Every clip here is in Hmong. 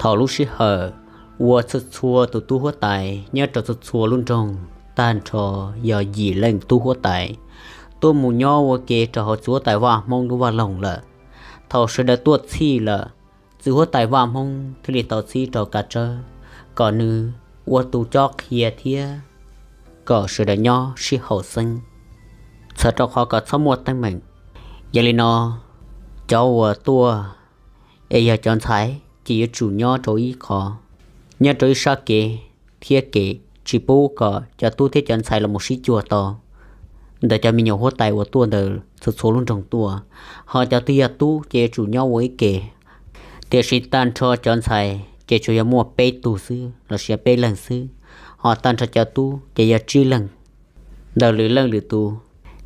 Thaum lub sij hawm uas txhua txhua tus tub huab tais nyob rau txhua txhua lub nroog tag nrho yog yim leej tub huab tais tuaj mus nyob ua ke rau hauv txiv huab tais Vaj Hmoob lub vaj loog lawm. Thaum sawv daws tuaj txhij lawm, txiv huab tais Vaj Hmoob thiaj li tau txib rau Kav Tsawb kom nws ua tus cob qhia thiab kom sawv daws nyob sib haum xeeb, txhawm rau qhov kom txhob muaj teeb meem. Yog li no, cov uas tuaj es yog cov ntxhais ces yuav tsum nyob rau ib qho, nyob rau ib sab kev thiab kev tsis pub kom cov tub thiab cov ntxhais los mus sib cuag tau ntawm cov me nyuam huab tais uas tuaj ntawm txhua txhua lub nroog tuaj. Ho cov twg yog tub ces yuav tsum nyob ua ib ke. Tiam sis tag nrho cov ntxhais ces tsuas yog muaj peb tug xwb los sis yog peb leeg xwb, ho tag nrho cov tub ces yog tsib leeg. Ntawm lwm leej lwm tus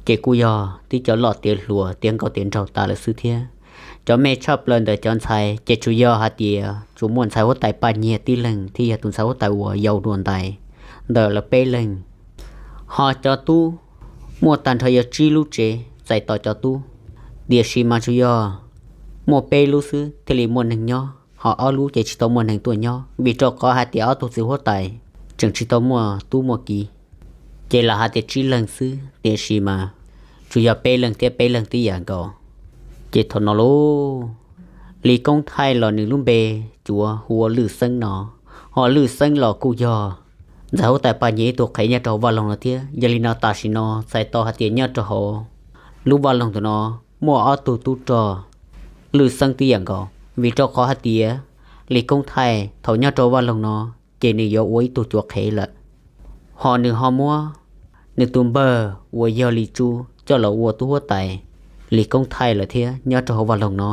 ces kuj yog tib cov loj tiav hluas tiav nkauj tiav nraug tas lawm xwb thiab. Cov me tshaj plaws ntawm cov ntxhais ces tsuas yog hais tias tsuas muaj ntxhais huab tais Paj Nyiag tib leeg thiab yog tus ntxhais huab tais uas yau dua ntais ntawm lawv peb leeg. Ho cov tub muaj tag nrho yog tsib lub tsev txais tos cov tub, tiam sis mas tsuas yog muaj peb lub xwb thiaj li muaj neeg nyob, ho ob lub ces tsis tau muaj neeg tuaj nyob vim rau qhov hais tias ob tug txiv huab tais tseem tsis tau muaj tub muaj ki. Ces lam hais tias tsib leeg xwb tiam sis mas tsuas yog peb leeg thiab peb leeg tib yam nkaus. Ces thaum no lauj, Lis Koob Thaij los nws lub npe cuav hu ua Lwj Xeeb no, ho Lwj Xeeb los kuj yog ntxhais huab tais Paj Nyiag ib tug qhev nyob rau hauv vaj loog no thiab. Yog li no tam sim no txhais tau hais tias nyob rau hauv lub vaj loog ntawm no muaj ob tug tub rog Lwj Xeeb tib yam nkaus, vim rau qhov hais tias Lis Koob Thaij thaum nyob rau vaj loog no ces nws yuav ua ib tug cuav qhev lawm. Ho nws ho muab nws tus npawg uas yog Lis Tsu coj los ua tub huab tais Lis Koob Thaij lawm thiab nyob rau hauv vaj loog no.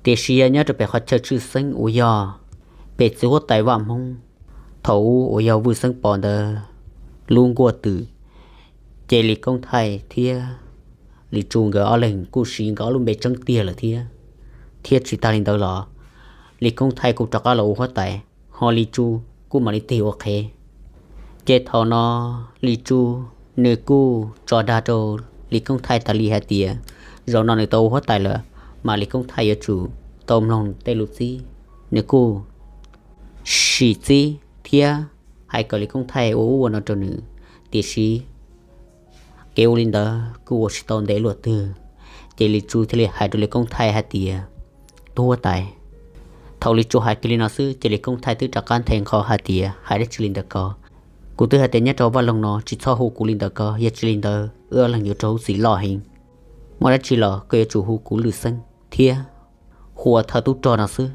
Tiam sis yog nyob rau pem qhov chaw tshwj xeeb uas yog pem txiv huab tais Vaj Hmoob thaum ub uas yog Vwj Xeeb Pov ntawd lub nkuaj twm, ces Lis Koob Thaij thiab Lis Tsu nkawd ob leeg kuj siv nkawd ob lub npe tseeb tiag lawm thiab. Thiab tsis tas li ntawd los Lis Koob Thaij kuj rov qab los ua huab tais, ho Lis Tsu kuj mam li tig ua qhev. Ces thaum no Lis Tsu nws kuj tso dag rau Lis Koob Thaij tas li hais tias zaum no nws tau ua huab tais lawm, mas Lis Koob Thaij yuav tsum tau mloog tej lus txib. Nws kuj sim txib thiab hais kom Lis Koob Thaij ua ub ua no rau nws, tiam sis kev ua li ntawd kuj ua tsis tau ntev luaj twg. Ces Lis Tsu thiaj li hais rau Lis Koob Thaij hais tias, tub huab tais. Thaum Lis Tsu hais kiag li no xwb ces Lis Koob Thaij twb rov qab nthe nqho hais tias, hais dab tsi li ntawd ko? Kuv twb hais tias nyob rau vaj loog no tsis txhob hu kuv li ntawd ko, yog tsis li ntawd wb ob leeg yuav raug hub txim loj heev. Muaj dab tsi los koj yuav tsum hu kuv Lwj Xeeb thiab hu ua thawj tub rog no xwb.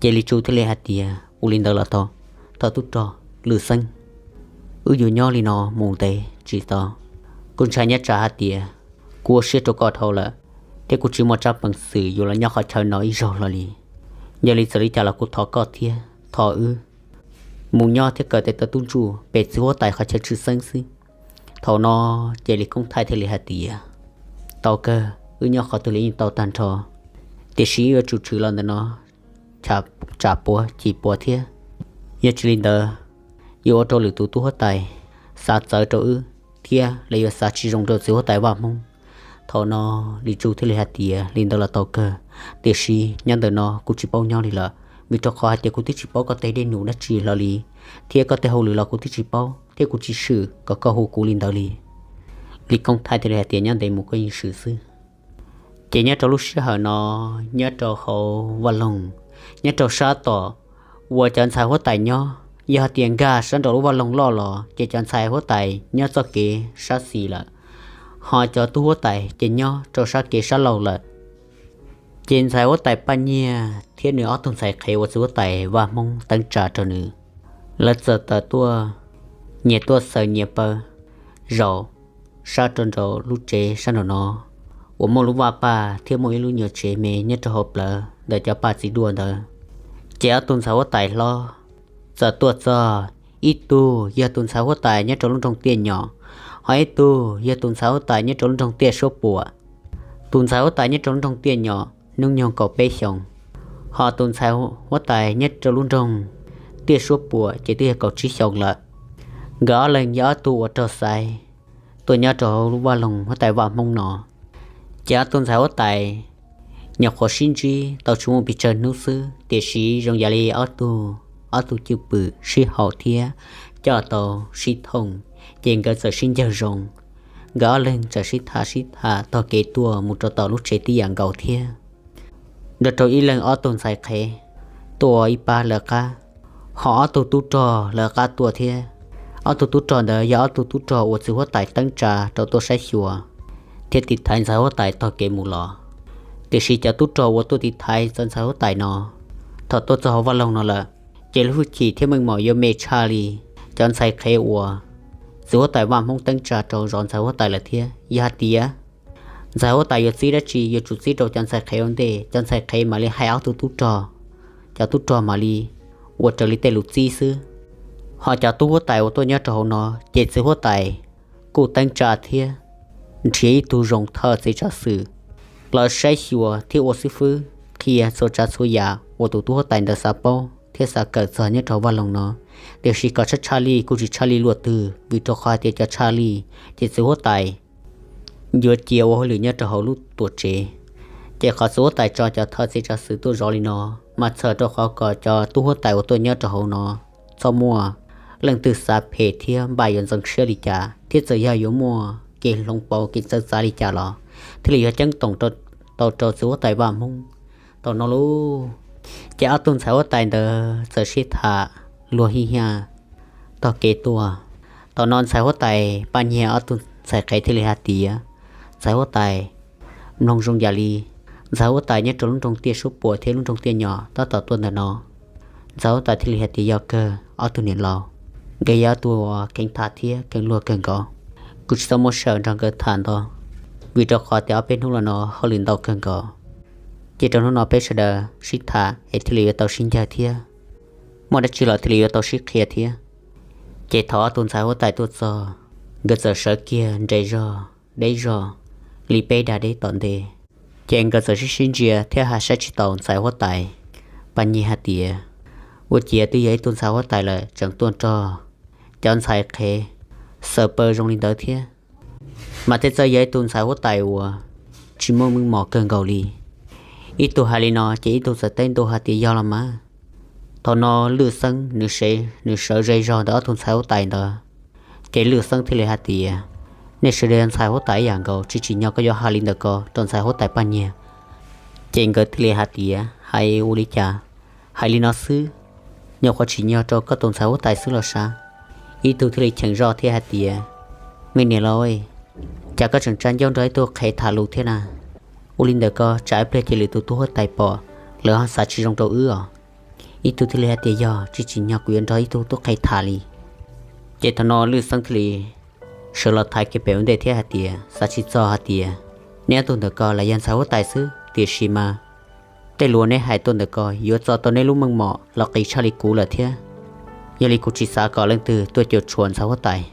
Ces Lis Tsu thiaj li hais tias, ua li ntawd los tau, thawj tub rog Lwj Xeeb, wb yuav nyob li no mus ntev tsis tau. Kuv ntshai nyob tsam hais tias kuv ua siab rau koj dhau lawm, thiab kuv tsis muaj tsab peev xwm yuav los nyob qhov chaw no ib zaug hlo li. Yog li txawm li cas los kuv thov koj thiab thov wb mus nyob thiab kaw tes taw tub ntsuj pem txiv huab tais qhov chaw tshwj xeeb xwb. Thaum no ces Lis Koob Thaij thiaj li hais tias, tau kawg, wb nyob qhov twg los yeej tau tag nrho, tiam sis wb yuav tsum tshwm los ntawm no tsam puav cim puav thiab. Yog tsis li ntawd yuav ua rau lwm tus tub huab tais xav txawv rau wb thiab lawv yuav xav tsis zoo rau txiv huab tais Vaj Hmoob. Thaum no Lis Tsu thiaj li hais tias, li ntawd los tau kawg, tiam sis nyob ntawm no kuv tsis paub nyob li lawm, vim rau qhov hais tias kuv twb tsis paub koj tej dej num dab tsi hlo li, thiab koj tej hauj lwm los kuv twb tsis paub thiab kuv tsis swm kom koj hu kuv li ntawd li. Lis Koob Thaij thiaj li hais tias, nyob ntev mus koj yeej swm xwb. Ces nyob rau lub sij hawm no, nyob rau hauv vaj loog, nyob rau sab tom uas cov ntxhais huab tais nyob, yog hais tias nkag sab nraum lub vaj loog loj los ces cov ntxhais huab tais nyob txoj kev sab xis lawm, ho cov tub huab tais ces nyob rau sab kev sab laug lawm. Ces ntxhais huab tais Paj Nyiag thiab nws ob tug ntxhais qhev uas txiv huab tais Vaj Hmoob teeb tsa rau nws, lawv txawm tawm tuaj, nyias tuaj xaws nyias paws zaum sab rau nraum lub tsev sab nraum no uas muaj lub vaj paj thiab muaj ib lub nyuag tsev me nyob rau hauv plawv ntawm cov paj txiv duaj ntawd. Ces ob tug ntxhais huab tais hlob txawm tuaj txog, ib tug yog tus ntxhais huab tais nyob rau lub nroog Tiaj Nyom, ho ib tug yog tus ntxhais huab tais nyob rau lub nroog Tiaj Suab Puam. Tus ntxhais huab tais nyob rau lub nroog Tiaj Nyom hnub nyoog kaum peb xyoos, ho tus ntxhais huab tais nyob rau lub nroog Tiaj Suab Puam ces twb yog kaum tsib xyoos lawm. Nkawd ob leeg yog ob tug uas raug xaiv tuaj nyob rau hauv lub vaj loog huab tais Vaj Hmoob no. Ces ob tug ntxhais huab tais nyuam qhuav sib ntsib tau tsis muaj pes tsawg hnub xwb, tiam sis zoo yam li ob tug, ob tug cwj pwm sib haum thiab coj tau sib thooj, ces nkawd txawm sib ncawg zoo. Nkawd ob leeg txawm sib tham sib tham tog kev tuaj mus rau tom lub tsev tib yam nkaus thiab. Nrog rau ib leeg ob tug ntxhais qhev tuaj ua ib pab lawv qab, ho ob tug tub rog lawv qab tuaj thiab. Ob tug tub rog ntawd yog ob tug tub rog uas txiv huab tais teeb tsa rau tuaj saib xyuas thiab tiv thaiv ntxhais huab tais tog kev mus los. Tiam sis cov tub rog uas tuaj tiv thaiv txog ntxhais huab tais no, thaum tuaj txog hauv vaj loog no lawm, ces lub hwj chim thiab meej mom yuav me tshaj li cov ntxhais qhev uas txiv huab tais Vaj Hmoob teeb tsa rau zov ntxhais huab tais lawm thiab. Yog hais tias ntxhais huab tais yuav txib dab tsi yuav tsum txib rau cov ntxhais qhev ua ntej, cov ntxhais qhev mam li hais ob tug tub rog, cov tub rog mam li ua raws li tej lus txib xwb. Ho cov tub huab tais uas tuaj nyob rau hauv no, ces txiv huab tais kuj teeb tsa thiab nrhiav ib tug zoo thawj txiv tsav xwm los saib xyuas thiab ua xib fwb qhia txhua tsav txhua yam uas tus tub huab tais ntawd xav paub thiab xav kawm txog nyob rau hauv vaj loog no. Tiam sis kom tshaj tshaj li kuj tsis tshaj li luaj twg, vim rau qhov hais tias cov tshaj li ces txiv huab tais yuav cia ua hauj lwm nyob rau hauv lub tuam tsev. Ces qhov txiv huab tais tso cov thawj txiv tsav xwm tuaj zov li no, mas txhawm rau qhov kom cov tub huab tais uas tuaj nyob rau hauv no txhob muaj leej twg xav phem thiab npaj yuav ntxeev siab li cas, thiab txawm yog yuav muaj kev hloov pauv kev txawv txav li cas los thiaj li yuav ceeb toom tau rau txiv huab tais Vaj Hmoob. Thaum no lauj, ces ob tug ntxhais huab tais ntawd txawm sib tham luag hij hiaj tog kev tuaj. Thaum no ntxhais huab tais Paj Nyiag ob tug ntxhais qhev thiaj li hais tias, ntxhais huab tais, mloog zoo yam li ntxhais huab tais nyob rau lub nroog Tiaj Suab Puam thiab lub nroog Tiaj Nyom tab tom tuaj ntawm no. Ntxhais huab tais thiaj li hais tias, yog kawg ob tug niam laus, nkawd yog ob tug uas kheev tham thiab kheev luag kawg nkaus. Kuv tsis txhob muaj sij hawm nrog nkawd tham ntau, vim rau qhov tias ob peb hnub los no hauj lwm ntau kawg nkaus. Ces rau hnub no peb sawv daws sib tham es thiaj li yuav tau sib ncawg thiab, muaj dab tsi los thiaj li yuav tau sib qhia thiab. Ces thaum ob tug ntxhais huab tais tuaj txog, nkawd txawm sawv kiag nres zog deb zog li peb dag deb tom ntej. Ces nkawd txawm sib sib ntsia thiab hais saib tsis taus ntxhais huab tais Paj Nyiag hais tias, ua ciav twb yog ib tug ntxhais huab tais lawm tseem tuaj nrog cov ntxhais qhev xaws paw zoo li ntawd thiab, mas tej txawj yog ib tug ntxhais huab tais uas tsis muaj meej mom kawg nkaus li. Ib tug hais li no ces ib tug txawm teb ntua hais tias, yog los mas. Thaum no Lwj Xeeb nws sawv ze zog ntawm ob tug ntxhais huab tais ntawd, ces Lwj Xeeb thiaj li hais tias, nej sawv daws ntxhais huab tais ib yam nkaus, tsis tsim nyog koj yuav hais li ntawm ko rau ntxhais huab tais Paj Nyiag. Ces nkawd thiaj li hais tias, hais ua li cas, hais li no xwb, nyuam qhuav tsim nyog rau koj tus ntxhais huab tais xwb los sav. Ib tug thiaj li cheem zoj thiab hais tias, me niam laus, cas koj tseem tsa ncauj nrog ib tug qhev tham lus thiab na? Ua li ntawm ko tsam ib pliag ces lwm tus tub huab tais pom, lawv ho xav tsis zoo rau wb os. Ib tug thiaj li hais tias, yog, tsis tsim nyog kuv yuav nrog ib tug tub qhev tham li. Ces thaum no Lwj Xeeb thiaj li sawv los thaiv kiag pem ua ntej thiab hais tias, xav tsis txog hais tias neb ob tug ntawm ko los yog ntxhais huab tais xwb, tiam sis mas tej lus neb hais tuaj ntawm ko yuav txo tau neb lub meej mom los qis tshaj li kuv lawm thiab. Yog li kuv tsis xav kom leej twg tuaj cuam tshuam ntxhais huab tais.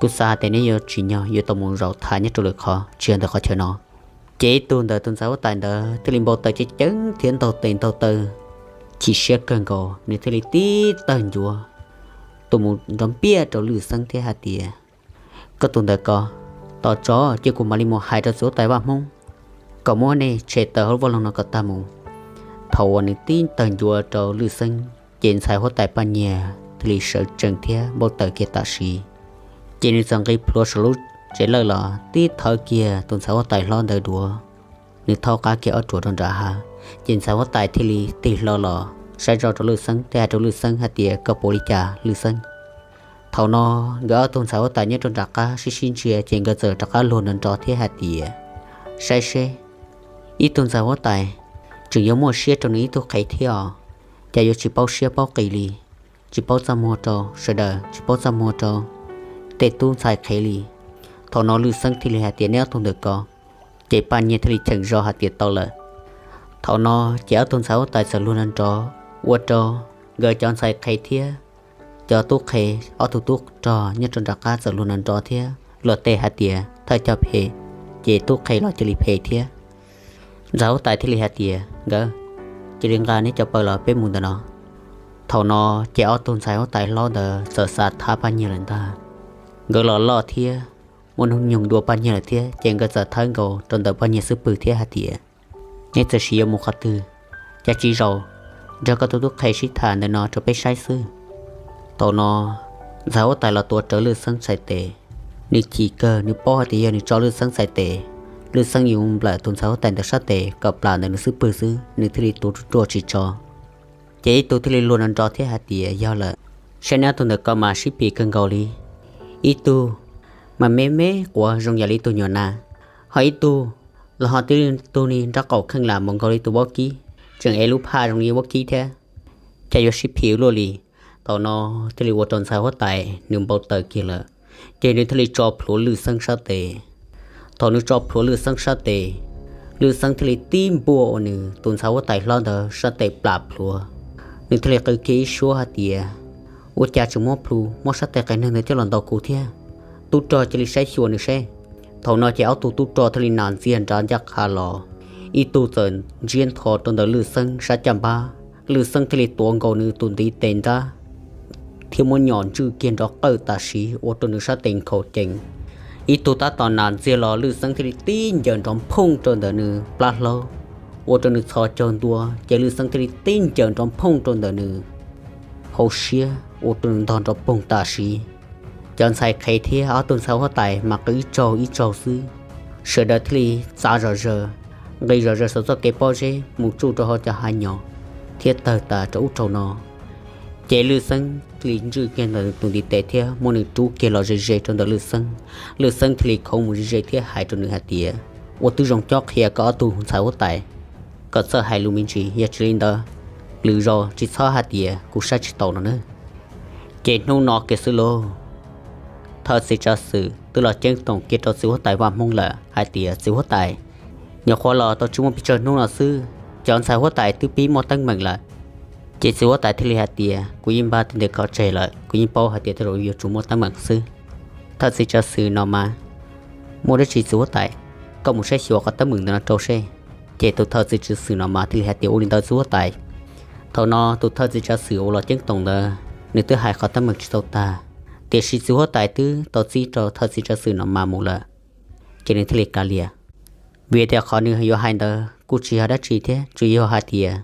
Kuv xav hais tias neb yuav tsim nyog yuav tau mus zaum tham nyob rau lwm qhov tsis yog ntawm qhov chaw no. Ces ib tug ntawm tus ntxhais huab tais ntawd thiaj li npau taws ceev ceev thiab ntaug tes ntaug taw, chim siab kawg nkaus, nws thiaj li tib tawg ncuav tuaj mus nrov npiaj rau Lwj Xeeb thiab hais tias, koj tus ntawm ko, tos tso cia kuv mam li mus hais rau txiv huab tais Vaj Hmoob kom muab nej tshem tawm hauv lub vaj loog no kom tag mus. Thaum uas nws tib tawg ncuav rau Lwj Xeeb ces ntxhais huab tais Paj Nyiag thiaj li sawv tsees thiab npau taws kiag tam sim. Ces nws txawm nqis plhuav saum lub tsev lawj los tib thawb kiag tus ntxhais huab tais hlob ntawd duav, nws thaub qab kiag ob ruam rau nram hav. Ces ntxhais huab tais thiaj li tig hlo los saib zoj rau Lwj Xeeb thiab hais rau Lwj Xeeb hais tias, koj puas ua li cas Lwj Xeeb? Thaum no nkawd ob tug ntxhais huab tais nyob rau nram qab sib sib ntsia ces nkawd txawm rov qab luag nrov nrov thiab hais tias, saib seb, ib tug ntxhais huab tais tseem yuav muaj siab rau nws ib tug qhev thiab os, cas yuav tsis paub siab paub qis li, tsis paub txaj muag rau sawv daws, tsis paub txaj muag rau tej tub ntxhais qhev li. Thaum no Lwj Xeeb thiaj li hais tias, neb ob tug ntawm ko. Ces Paj Nyiag thiaj li cheem zoj hais tias, tau lawm. Thaum no ces ob tug ntxhais huab tais txawm luag nrov nrov ua rau nkawd cov ntxhais qhev thiab cov tub qhev, ob tug tub rog nyob rau nram qab txawm luag nrov nrov thiab luag tej hais tias, thawj cog phem, ces tub qhev los cia li phem thiab. Ntxhais huab tais thiaj li hais tias, nkawd, cia li nqa neb cov paws los peb mus ntawm no. Thaum no ces ob tug ntxhais huab tais hlob ntawd txawm xav thab Paj Nyiag lawm ntag. Nkawd los loj thiab muaj hnub nyoog dua Paj Nyiag lawm thiab ces nkawd txawm thawb nkaus rau ntawm Paj Nyiag xub pwg thiab hais tias, Nej txawm sim yuav mus qhov twg, cas tsis zaum nrog koj tus tub qhe sib tham ntawm no rau peb saib xwb. Thaum no ntxhais huab tais los tuav rawv Lwj Xeeb txhais tes, nws chim kawg, nws paub hais tias yog nws tso Lwj Xeeb txhais tes, Lwj Xeeb yuav nplawm tus ntxhais huab tais ntawd sab tes kom plam ntawm nws xub pwg xwb, nws thiaj li tuav ruaj ruaj tsis tso. Ces ib tug thiaj li luag nrov nrov thiab hais tias yog lawm, saib neb ob tug ntawm ko mas sib phim kawg nkaus li. Ib tug mas me me quav zoo yam li tus nyuam nas, ho ib tug los ho tib tug ni nraub qaum kheej lam mus nkaus li tus vaub kib, tseem ev lub phaj zoo li vaub kib thiab. Cas yuav sib phim luaj li. Thaum no thiaj li ua rau ntxhais huab tais nws npau taws kiag lawm, ces nws thiaj li tso plhuav Lwj Xeeb sab tes. Thaum nws tso plhuav Lwj Xeeb sab tes, Lwj Xeeb thiaj li tib npuaj ua nws tus ntxhais huab tais hlob ntawd sab tes plam plhuav. Nws thiaj li qw kiag ib suab hais tias, ua cas tseem muab plhu muab sab tes qias neeg ntawd coj los ntaus kuv thiab? Tub rog cia li saib xyuas nws seb. Thaum no ces ob tug tub rog thiaj li nas ntxiag nrad ncaj qha los, ib tug txawm ntsiab ntho rau ntawm Lwj Xeeb sab caj npab, Lwj Xeeb thiaj li tuav nkaus nws tus ntiv tes nrab thiab muab nyom ntswj kiag nrov qawj tam sim ua rau nws sab tes nkhaus cees. Ib tug tab tom nas ntxiag los Lwj Xeeb thiaj li tib ncaws nrov nphooj rau ntawm nws plab hlaub, ua rau nws txhos caug ntua, ces Lwj Xeeb thiaj li tib ncaws nrov nphooj rau ntawm nws hauv siab, ua rau nws ntog nrov poog tam sim. Cov ntxhais qhev thiab ob tug ntxhais huab tais mas qw ib tsaug ib tsaug xwb, sawv daws thiaj li txav zom zaws, nqis zom zaws saum txoj kev pob zeb mus tsuj rau hauv cov hav nyom thiab tawg tas rau ub rau no. Ces Lwj Xeeb thiaj li ntswj kiag ntawm tus ntiv tes thiab muab nws rub kiag los ze ze rau ntawm Lwj Xeeb. Lwj Xeeb thiaj li khoov mus ze ze thiab hais rau nws hais tias, ua twb zoo cob qhia koj ob tug ntxhais huab tais kom txawj hais lus me ntsis, yog tsis li ntawd lwm zaus tsis txhob hais tias kuv saib tsis taus no na. Ces hnub no kiag xwb lauj, thawj txiv tsav xwm twb los ceeb toom kiag rau txiv huab tais Vaj Hmoob lawm hais tias, txiv huab tais, nyuam qhuav los tau tsis muaj pes tsawg hnub no xwb, cov ntxhais huab tais twb pib muaj teeb meem lawm. Ces txiv huab tais thiaj li hais tias, kuv yeej npaj tib ntes kho tseg lawm, kuv yeej paub hais tias tej zaum yuav tsum muaj teeb meem xwb. Thawj txiv tsav xwm no mas, muaj dab tsi txiv huab tais, koj mus saib xyuas qhov teeb meem ntawm no rau seb. Ces tus thawj txiv tsav xwm no mas thiaj li hais tias, ua li ntawd txiv huab tais. Thaum no tus thawj txiv tsav xwm uas los ceeb toom ntawd, nws twb hais qhov teeb meem tsis tau tag, tiam sis txiv huab tais twb tau txib rau thawj txiv tsav xwm no mas mus lawm, ces nws thiaj li kav liam. Vim tias qhov nws yuav hais ntawd kuj tsis yog dab tsi thiab, tsuas yog hais tias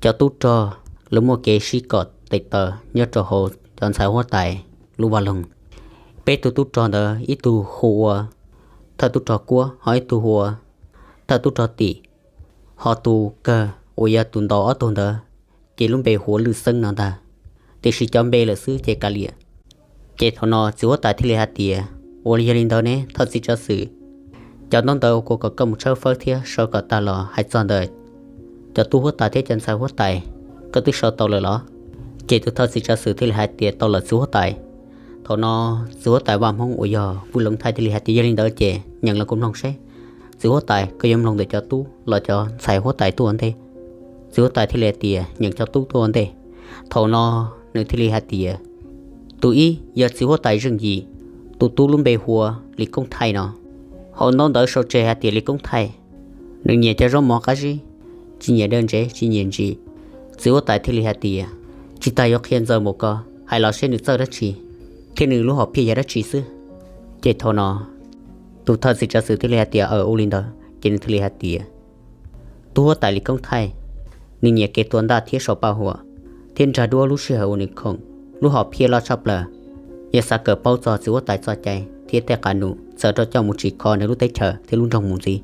cov tub rog lawv muaj kev sib kom tes taw nyob rau hauv cov ntxhais huab tais lub vaj loog. Peb tug tub rog ntawd ib tug hu ua thawj tub rog Kuab, ho ib tug hu ua thawj tub rog Tim, ho tus kawg uas yog tus ntaus ob tug ntawd ces lub npe hu ua Lwj Xeeb no ntag, tiam sis cov npe lawm xwb ces kav liam. Ces thaum no txiv huab tais thiaj li hais tias, ua li yog li ntawd ne thawj txiv tsav xwm, cov ntaub ntawv uas kuv kom koj mus tshawb fawb thiab sau kom tag los hais txog ntawm cov tub huab tais thiab cov ntxhais huab tais, koj twb sau tau lawm los? Ces tus thawj txiv tsav xwm thiaj li hais tias, tau lawm txiv huab tais. Thaum no txiv huab tais Vaj Hmoob uas yog Vwj Loov Thaij thiaj li hais tias, yog li ntawd ces nyeem los kuv mloog seb, txiv huab tais, koj yuav mloog ntawm cov tub los cov ntxhais huab tais tuaj ua ntej? Txiv huab tais thiaj li hais tias, nyeem cov tub tuaj ua ntej. Thaum no nws thiaj li hais tias, tus ib yog txiv huab tais Zeej Yim, tus tub lub npe hu ua Lis Koob Thaij no. Hauv ntaub ntawv sau tseg hais tias Lis Koob Thaij nws nyiam cov zaub mov qab zib, tsis nyiam daws ntsev, tsis nyiam ntsim. Txiv huab tais thiaj li hais tias, tsis tas yuav qhia ntxaws npaum ko, hais los seb nws txawj dab tsi thiab nws lub hom phiaj yog dab tsi xwb. Ces thaum no tus thawj txiv tsav xwm thiaj li hais tias, aws, ua li ntawd. Ces nws thiaj li hais tias, tub huab tais Lis Koob Thaij, nws nyiam kev tua ntaj thiab sau paj huam, thiab nrag duab lub sij hawm uas nws khoom, lub hom phiaj loj tshaj plaws yog xav kawm paub txog txiv huab tais txoj cai thiab tej qab num txawm rau coj mus tsim kho nws lub teb chaws thiab lub nroog mus ntxiv.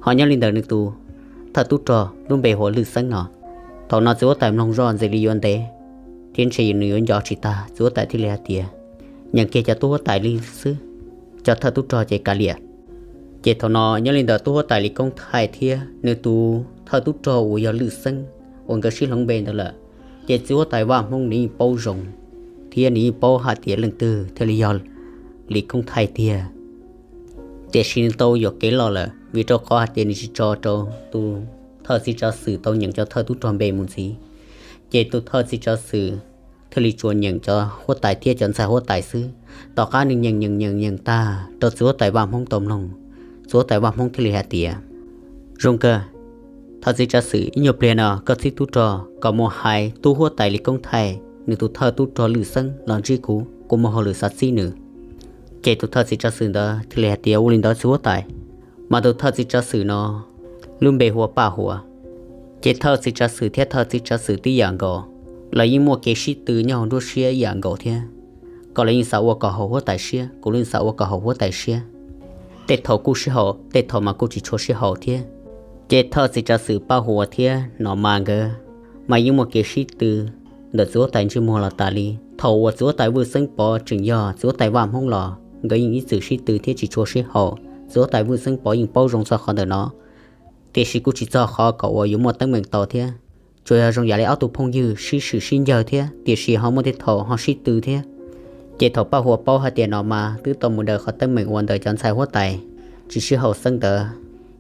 Ho nyob li ntawm nws tus thawj tub rog lub npe hu ua Lwj Xeeb no. Thaum no txiv huab tais mloog zoj ntxim li yuav ntev, thiab ntshe nws yuav nco tsis tag, txiv huab tais thiaj li hais tias, nyeem kiag cov tub huab tais li xwb, cov thawj tub rog ces kav liam. Ces thaum no nyob li ntawm tub huab tais Lis Koob Thaij thiab nws tus thawj tub rog uas yog Lwj Xeeb uas nkawd sib hloov npe ntawd lawm, ces txiv huab tais Vaj Hmoob nws yeej paub zoo, thiab nws yeej paub hais tias leej twg thiaj li yog Lis Koob Thaij tiag. Tiam sis nws tau yuam kev loj lawm, vim rau qhov hais tias nws tsis tso rau tus thawj txiv tsav xwm tau nyeem cov thawj tub rog npe mus ntxiv. Ces tus thawj txiv tsav xwm thiaj li tsuas nyeem cov huab tais thiab cov ntxhais huab tais xwb. Tom qab nws nyeem nyeem nyeem nyeem tag rau txiv huab tais Vaj Hmoob tau mloog, txiv huab tais Vaj Hmoob thiaj li hais tias, zoo kawg, thawj txiv tsav xwm, ib nyuag pliag no koj txib tub rog kom mus hais tub huab tais Lis Koob Thaij nws tus thawj tub rog Lwj Xeeb los ntsib kuv, kuv muaj hauj lwm xav txib nws. Ces tus thawj txiv tsav xwm ntawd thiaj li hais tias, ua li ntawd txiv huab tais. Mas tus thawj txiv tsav xwm no lub npe hu ua Paj Huas. Ces thawj txiv tsav xwm thiab thawj txiv tsav xwm tib yam nkaus, lawv yeej muaj kev sib tw nyob hauv nruab siab ib yam nkaus thiab. Koj los yeej xav ua kom haum huab tais siab, kuv los yeej xav ua kom haum huab tais siab. Tej thaum kuj sib haum, tej thaum mas kuj tsis tshua sib haum thiab. Ces thawj txiv tsav xwm Paj Huas thiab Nom Mas nkawd mas yeej muaj kev sib tw ntawm txiv huab tais ntsej muag los tas li. Thaum uas txiv huab tais Vwj Xeeb Pov tseem yog txiv huab tais Vaj Hmoob los nkawd yeej ib txwm sib tw thiab tsis tshua sib haum. Txiv huab tais Vwj Xeeb Pov yeej paub zoo txog qhov ntawm no, tiam sis kuj tsis txog qhov kom uas yuav muaj teeb meem tau thiab. Tsuas yog zoo yam li ob tug phooj ywg sib swm sib ncawg thiab, tiam sis ho muaj tej thaum ho sib tw thiab. Ces thaum Paj Huas paub hais tias Nom Mas twb tau mus daws qhov teeb meem uas ntawm cov ntxhais huab tais tsis sib haum xeeb ntawd,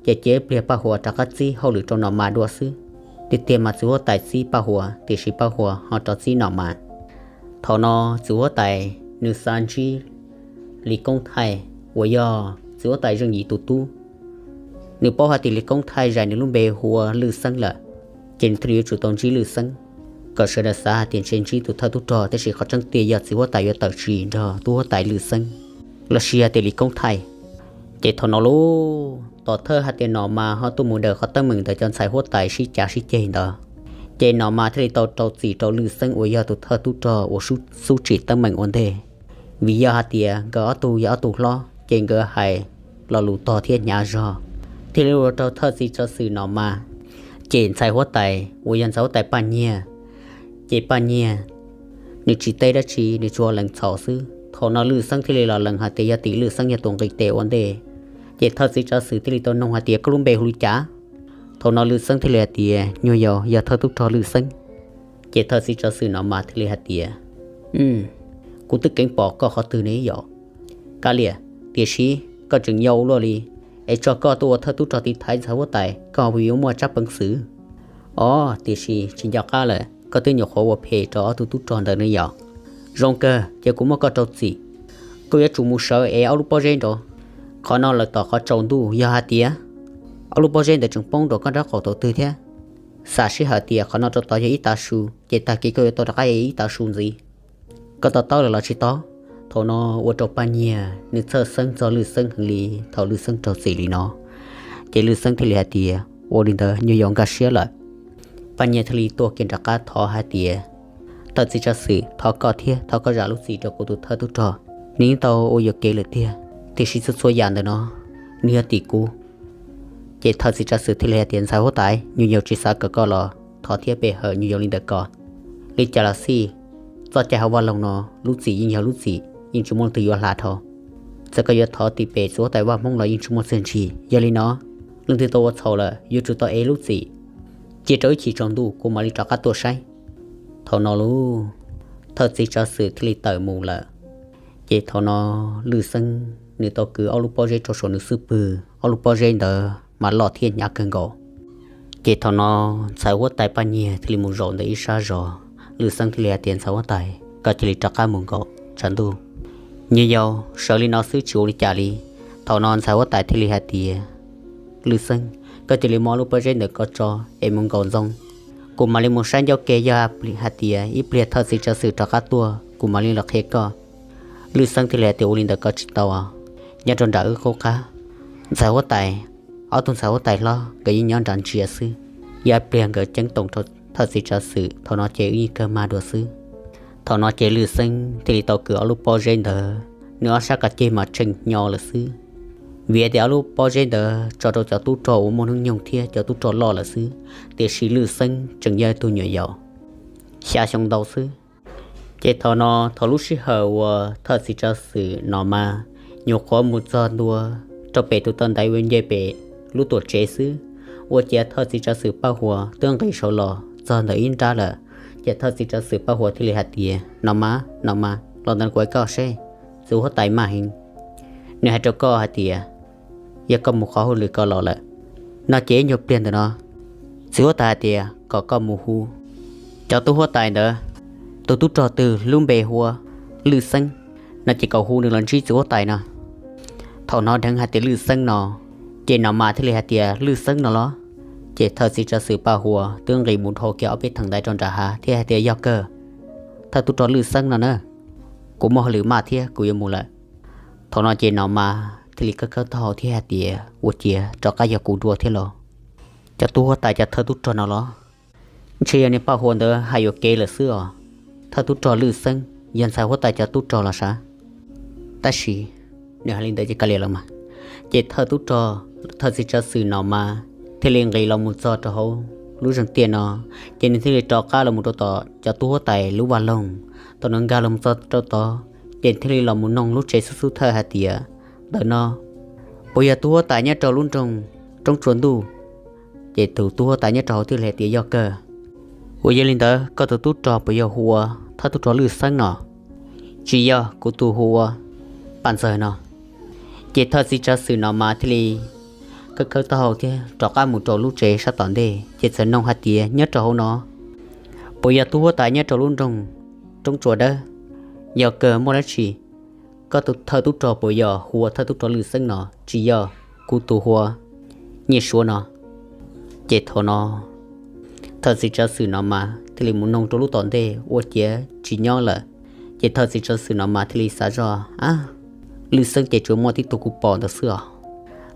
ces cia ib pliag Paj Huas rov qab txib hauj lwm rau Nom Mas dua xwb. Tiag tiag mas txiv huab tais txib Paj Huas, tiam sis Paj Huas ho rov txib Nom Mas. Thaum no txiv huab tais nws xav ntsib Lis Koob Thaij uas yog txiv huab tais Zeej Yim tus tub. Nws paub hais tias Lis Koob Thaij zais nws lub npe hu ua Lwj Xeeb lawm, ces nws thiaj li yuav tsum tau ntsib Lwj Xeeb, kom sawv daws xav hais tias ntshe ntsib tus thawj tub rog, tab sis qhov tseeb tiag yog txiv huab tais yuav tawm tsis nrog tub huab tais Lwj Xeeb los sis hais tias Lis Koob Thaij. Ces thaum no lauj, tom thawj hais tias Nom Mas ho tuaj mus daws qhov teeb meem ntawm cov ntxhais huab tais sib cav sib ceg ntawd, ces Nom Mas thiaj li tau rau txim rau Lwj Xeeb uas yog tus thawj tub rog uas xub tsim teeb meem ua ntej. Vim yog hais tias nkawd ob tug yog ob tug hlob, ces nkawd hais lo lus tog thiab hnyav zog, thiaj li ua rau thawj txiv tsav xwm Nom Mas cem ntxhais huab tais uas yog ntxhais huab tais Paj Nyiag. Ces Paj Nyiag nws tsis teb dab tsi, nws tsuas lees txhaum xwb. Thaum no Lwj Xeeb thiaj li los lees hais tias yog tim Lwj Xeeb yog tus nqis tes ua ntej. Ces thawj txiv tsav xwm thiaj li tau noog hais tias koj lub npe hu li cas? Thaum no Lwj Xeeb thiaj li hais tias nyuag yaus yog thawj tub rog Lwj Xeeb. Ces thawj txiv tsav xwm Nom Mas thiaj li hais tias, kuv twb keev pom koj qhov twg ne yom, Kab Liam, tiam sis koj tseem yau ua luaj li, es tso koj tuaj ua thawj tub rog tiv thaiv ntxhais huab tais, koj ho yuav muaj tsab peev xwm? Os, tiam sis tsis nco qab lawm, koj twb nyuam qhuav ua phem rau ob tug tub rog ntawd ne yom. Zoo kawg, ces kuv muab koj rau txim. Koj yuav tsum mus sawv ev ob lub pob zeb nraud. Qhov no lawm tom qhov tsaus ntuj, yog hais tias ob lub pob zeb ntawd tseem poob rau koj nraub qaum thaum twg thiab, xam sij hawm tias qhov no rau tod yog ib tav su, ces tag kis koj yuav tau rov qab ev ib tav su ntxiv. Koj to taub lawm los tsis tau? Thaum no ua rau Paj Nyiag nws txhawj xeeb txog Lwj Xeeb heev li. Thaum Lwj Xeeb raug txim li no, ces Lwj Xeeb thiaj li hais tias ua li ntawd nyuag yaus nkag siab lawm. Paj Nyiag thiaj li tuaj kiag rov qab thov hais tias, thawj txiv tsav xwm, thov koj thiab thov koj zam lub txim rau kuv tus thawj tub rog. Nws yeej tau ua yuam kev lawm tiag, tiam sis txhua txhua yam ntawm no nws yog tim kuv. Ces thawj txiv tsav xwm thiaj li hais tias ntxhais huab tais, nyuag yaus tsis xav kom koj los thov thiab pe hawm nyuag yaus li ntawm ko. Li cas los xij, txoj cai hauv vaj loog no, lub txim yeej yog lub txim, yeej tsis muaj leej twg yuav hla dhau. Txawm koj yuav thov tim pem txiv huab tais Vaj Hmoob los yeej tsis muaj txiaj ntsig. Yog li no, leej twg tau ua txhaum lawm yuav tsum tau ev lub txim. Cia rau ib chim tsaus ntuj kuv mam li rov qab tuaj saib. Thaum no lauj, thawj txiv tsav xwm thiaj li tawm mus lawm. Ces thaum no Lwj Xeeb nws tau kwv ob lub pob zeb rau saum nws xub pwg, ob lub pob zeb ntawd mas loj thiab hnyav kawg nkaus. Ces thaum no ntxhais huab tais Paj Nyiag thiaj li mus zaum ntawm ib sab zos. Lwj Xeeb thiaj li hais tias ntxhais huab tais, koj cia li rov qab mus nkaum tshav ntuj. Nyuag yaus sawv li no xwb tsis ua li cas li. Thaum no ntxhais huab tais thiaj li hais tias, Lwj Xeeb, koj cia li muab ob lub pob zeb ntawm ko tso es mus nkaum ntxoo. Kuv mam li mus saib ncauj ke, yog hais tias ib pliag thawj txiv tsav xwm rov qab tuaj kuv mam li los qhia koj. Lwj Xeeb thiaj li hais tias ua li ntawd koj tsis tau. Nyob rau nram wb qub qab, ntxhais huab tais, ob tug ntxhais huab tais hlob nkawd yeej nyob nram ntsia xwb. Yog ib pliag nkawd ceeb toom rau thawj txiv tsav xwm, thaum no ces wb yeej kawg mag dua xwb. Thaum no ces Lwj Xeeb thiaj li tau kwv ob lub pob zeb ntawd, nws ob sab ko ceg mas tshee hnyo lawm xwb. Vim tias ob lub pob zeb ntawd tso rau cov tub rog uas muaj hnub nyoog thiab cov tub rog loj lawm xwb, tiam sis Lwj Xeeb tseem yog ib tug nyuam yaus xya xyoo ntau xwb. Ces thaum no thaum lub sij hawm uas thawj txiv tsav xwm Nom Mas nyuam qhuav mus txog ntua rau pem tus taw ntaiv uas nce pem lub tuam tsev xwb, ua ciav thawj txiv tsav xwm Paj Huas twb nqis saud los txog ntawm ib nrab lawm. Ces thawj txiv tsav xwm Paj Huas thiaj li hais tias, Nom Mas, Nom Mas, los ntawm kuv hais koj seb, txiv huab tais maj heev. Nws hais rau koj hais tias yog koj mus qhov hauj lwm ko los lawm no ces ib nyuag pliag ntawm no txiv huab tais hais tias kom koj mus hu cov tub huab tais ntawd, tus tub rog twg lub npe hu ua Lwj Xeeb no ces kom hu nws los ntsib txiv huab tais no. Thaum hnov dheev hais tias Lwj Xeeb no, ces Nom Mas thiaj li hais tias, Lwj Xeeb no los? Ces thawj txiv tsav xwm Paj Huas twb nqis mus dhau kiag ob peb theem ntaiv rau nram hav thiab hais tias, yog kawg, thawj tub rog Lwj Xeeb no na, kuv muaj hauj lwm maj thiab kuv yuav mus lawm. Thaum no ces Nom Mas thiaj li khawb khawb taub hau thiab hais tias, ua ciav rov qab yog kuv dua thiab los? Cov tub huab tais cov thawj tub rog no los? Ntshe yog niag Paj Huas ntawd hais yuam kev lawm xwb os. Thawj tub rog Lwj Xeeb yog ntxhais huab tais cov tub rog los sav. Tab sis nws hais li ntawd ces kav liam los mas. Ces thawj tub rog, thawj txiv tsav xwm no mas thiaj li nqis los mus txog rau hauv lub zeeg tiaj no, ces nws thiaj li rov qab los mus rau tom cov tub huab tais lub vaj loog. Thaum nws nkag los mus txog rau tod, ces thiaj li los mus noog lub tsev xub xub thawj hais tias, ntawm no puas yog tub huab tais nyob rau lub nroog Roob Tsua Ntuj? Ces tus tub huab tais nyob rau hauv thiaj li hais tias, yog kawg. Ua yog li ntawd koj tus tub rog puas yog hu ua thawj tub rog Lwj Xeeb no? Tsis yog, kuv tus hu ua Paj Ntxawg no. Ces thawj txiv tsav xwm no mas thiaj li khawb khawb taub hau thiab rov qab mus rau lub tsev sab tom ntej, ces txawm noog hais tias, nyob rau hauv no puas yog tub huab tais nyob rau lub nroog Roob Tsua Dawb? Yog kawg, muaj dab tsi? Koj tus thawj tub rog puas yog hu ua thawj tub rog Lwj Xeeb no? Tsis yog, kuv tus hu ua Nyiaj Suav no. Ces thaum no thawj txiv tsav xwm no mas thiaj li mus noog rau lub tom ntej ua ciav tsis nyob lawm. Ces thawj txiv tsav xwm no mas thiaj li xav zoj, ab, Lwj Xeeb ces tsuas muaj tib tug kuv pom ntawd xwb os.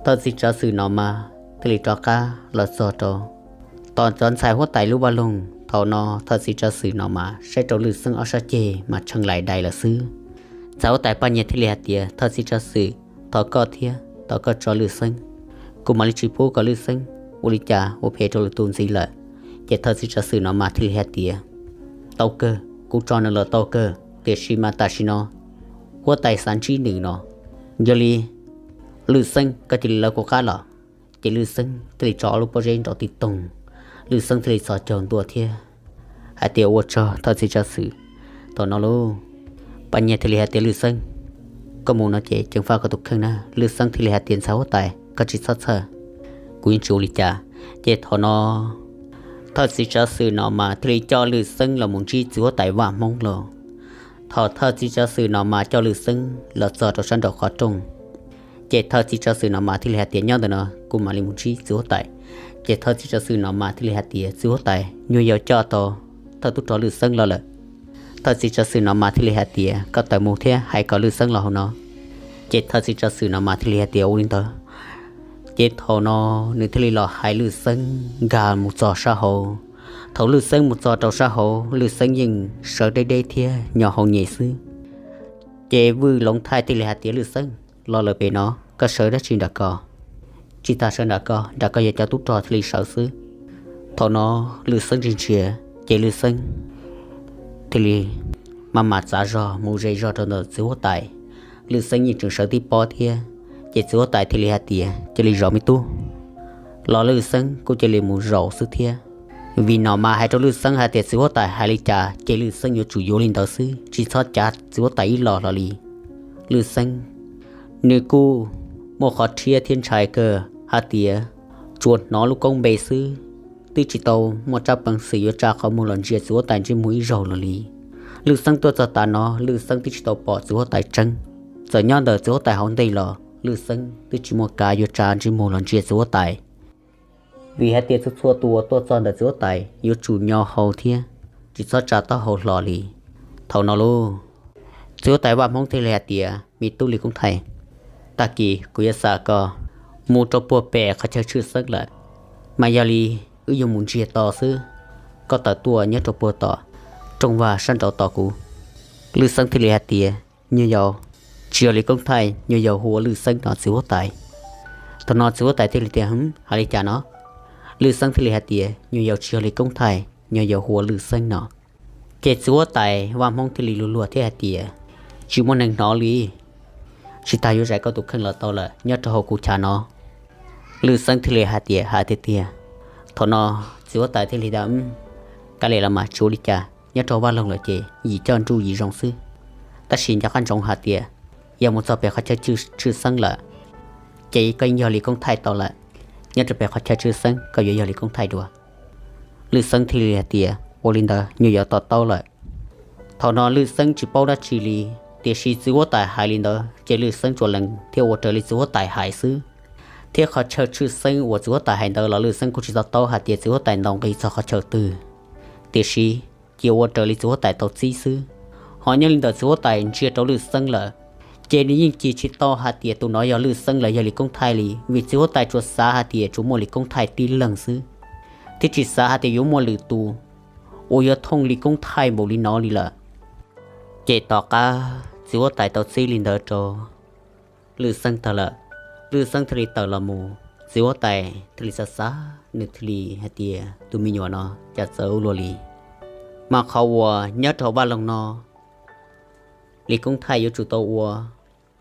Thawj txiv tsav xwm no mas thiaj li rov qab los txog rau tom cov ntxhais huab tais lub vaj loog. Thaum no thawj txiv tsav xwm no mas saib rau Lwj Xeeb ob sab ceg mas tshee lais dais lawm xwb. Ntxhais huab tais Paj Nyiag thiaj li hais tias, thawj txiv tsav xwm, thov koj thiab thov koj tso Lwj Xeeb, kuv mam li tsis pub kom Lwj Xeeb ua li cas ua phem rau lwm tus ntxiv lawm. Ces thawj txiv tsav xwm no mas thiaj li hais tias, tau kawg, kuv tso nws los tau kawg, tiam sis mas tam sim no huab tais xav ntsib nws no. Yog li Lwj Xeeb, koj cia li lawv kuv qab los. Ces Lwj Xeeb thiaj li tso ob lub pob zeb nrov ti toog, Lwj Xeeb thiaj li txhos caug ntua thiab hais tias, ua tsaug thawj txiv tsav xwm. Thaum no lauj, Paj Nyiag thiaj li hais tias, Lwj Xeeb, koj mus no ces ceev faj koj tus kheej na. Lwj Xeeb thiaj li hais tias, ntxhais huab tais, koj tsis txhob txhawj, kuv yeej tsis ua li cas. Ces thaum no thawj txiv tsav xwm no mas thiaj li coj Lwj Xeeb los mus ntsib txiv huab tais Vaj Hmoob lauj. Thaum thawj txiv tsav xwm no mas coj Lwj Xeeb los txog rau sab nraum qhov rooj, ces thawj txiv tsav xwm no mas thiaj li hais tias, nyob ntawm no kuv mam li mus ntsib txiv huab tais. Ces thawj txiv tsav xwm no mas thiaj li hais tias, txiv huab tais, nyuag yaus coj tau thawj tub rog Lwj Xeeb los lawm. Thawj txiv tsav xwm no mas thiaj li hais tias, koj tawm mus thiab hais kom Lwj Xeeb los hauv no. Ces thawj txiv tsav xwm no mas thiaj li hais tias, ua li ntawd. Ces thaum no nws thiaj li los hais Lwj Xeeb nkag mus txog sab hauv. Thaum Lwj Xeeb mus txog rau sab hauv, Lwj Xeeb yeej sawv deb deb thiab nyo hau nyem xwb. Ces Vwj Loov Thaij thiaj li hais tias, Lwj Xeeb, los lawm pem no, koj sawv dab tsi nram ko? Tsis tas sawv nram ko, nram ko yog cov tub rog thiaj li sawv xwb. Thaum no Lwj Xeeb ntsia ntsia, ces Lwj Xeeb thiaj li maj mam txav zog mus ze zog rau ntawm txiv huab tais. Lwj Xeeb yeej tseem sawv tib pob thiab, ces txiv huab tais thiaj li hais tias, cia li zov me tub, los Lwj Xeeb kuj cia li mus zaum xwb thiab. Vim no mas hais rau Lwj Xeeb hais tias txiv huab tais hais li cas ces Lwj Xeeb yuav tsum yuav li ntawd xwb, tsis txhob cav txiv huab tais ib los hlo li. Lwj Xeeb nws kuj muaj qhov rhiab thiab ntshai kawg hais tias tsuas hnov lub koob npe xwb, twb tsis tau muaj tsab peev xwm yuav tsa qhov muag los ntsia txiv huab tais ntsej muag ib zaug los li. Lwj Xeeb tuaj txog tav no, Lwj Xeeb twb tsis tau pom txiv huab tais tseeb. Txawm nyob ntawm txiv huab tais hauv ntej los Lwj Xeeb twb tsis muaj kav yuav tsa ntsej muag los ntsia txiv huab tais, vim hais tias txhua txhua tus uas tuaj txog ntawm txiv huab tais yuav tsum nyo hau thiab tsis txhob tsa taub hau hlo li. Thaum no lauj, txiv huab tais Vaj Hmoob thiaj li hais tias, me tub Lis Koob Thaij, tag kis kuv yuav xa koj mus rau puag pem qhov chaw tshwj xeeb lawm, mas yog li wb yuav mus ntsiag to xwb. Koj tawm tuaj nyob rau puag tom rooj vag sab nraud tos kuv. Lwj Xeeb thiaj li hais tias, nyuag yaus tsis yog Lis Koob Thaij, nyuag yaus hu ua Lwj Xeeb no txiv huab tais. Thaum no txiv huab tais thiaj li tias, hais li cas no? Lwj Xeeb thiaj li hais tias, nyuag yaus tsis yog Lis Koob Thaij, nyuag yaus hu ua Lwj Xeeb no. Ces txiv huab tais Vaj Hmoob thiaj li luag luag thiab hais tias, tsis muaj neeg hnov li, tsis tas yuav zais koj tus kheej los tau lawm nyob rau hauv kuv chav no. Lwj Xeeb thiaj li hais tias, hais tiag tiag. Thaum no txiv huab tais thiaj li tias, kav liam los mas tsis ua li cas, nyob rau vaj loog lawm ces yim coj nruj yim zoo xwb. Tab sis nco qab ntsoov hais tias yog mus txog pem qhov chaw tshwj xeeb lawm ces koj yeej yog Lis Koob Thaij tau lawm. Nyob rau pem qhov chaw tshwj xeeb koj yuav yog Lis Koob Thaij dua. Lwj Xeeb thiaj li hais tias, ua li ntawd nyuag yaus to taub lawm. Thaum no Lwj Xeeb tsis paub dab tsi li, tiam sis txiv huab tais hais li ntawd ces Lwj Xeeb tsuas lees thiab ua raws li txiv huab tais hais xwb. Thiab qhov chaw tshwj xeeb uas txiv huab tais hais ntawd los Lwj Xeeb kuj tsis to taub hais tias txiv huab tais ntaus nqi txog qhov chaw twg, tiam sis cia ua raws li txiv huab tais tau txib xwb. Ho nyob li ntawm txiv huab tais ntsia rau Lwj Xeeb lawm, ces nws yeej cim tsis tau hais tias tus no yog Lwj Xeeb los yog Lis Koob Thaij li, vim txiv huab tais tsuas xav hais tias tsuas muaj Lis Koob Thaij tib leeg xwb. thiab tsis xav hais tias yuav muaj lwm tus uas yuav thooj Lis Koob Thaij npaum li no li lawm. Ces tom qab txiv huab tais tau txib li ntawd rau Lwj Xeeb tag lawm, Lwj Xeeb thiaj li tawm los mus, txiv huab tais thiaj li xav xav, nws thiaj li hais tias tus me nyuam no cas txawv ua luaj li. Mas qhov uas nyob rau hauv vaj loog no, Lis Koob Thaij yuav tsum tau ua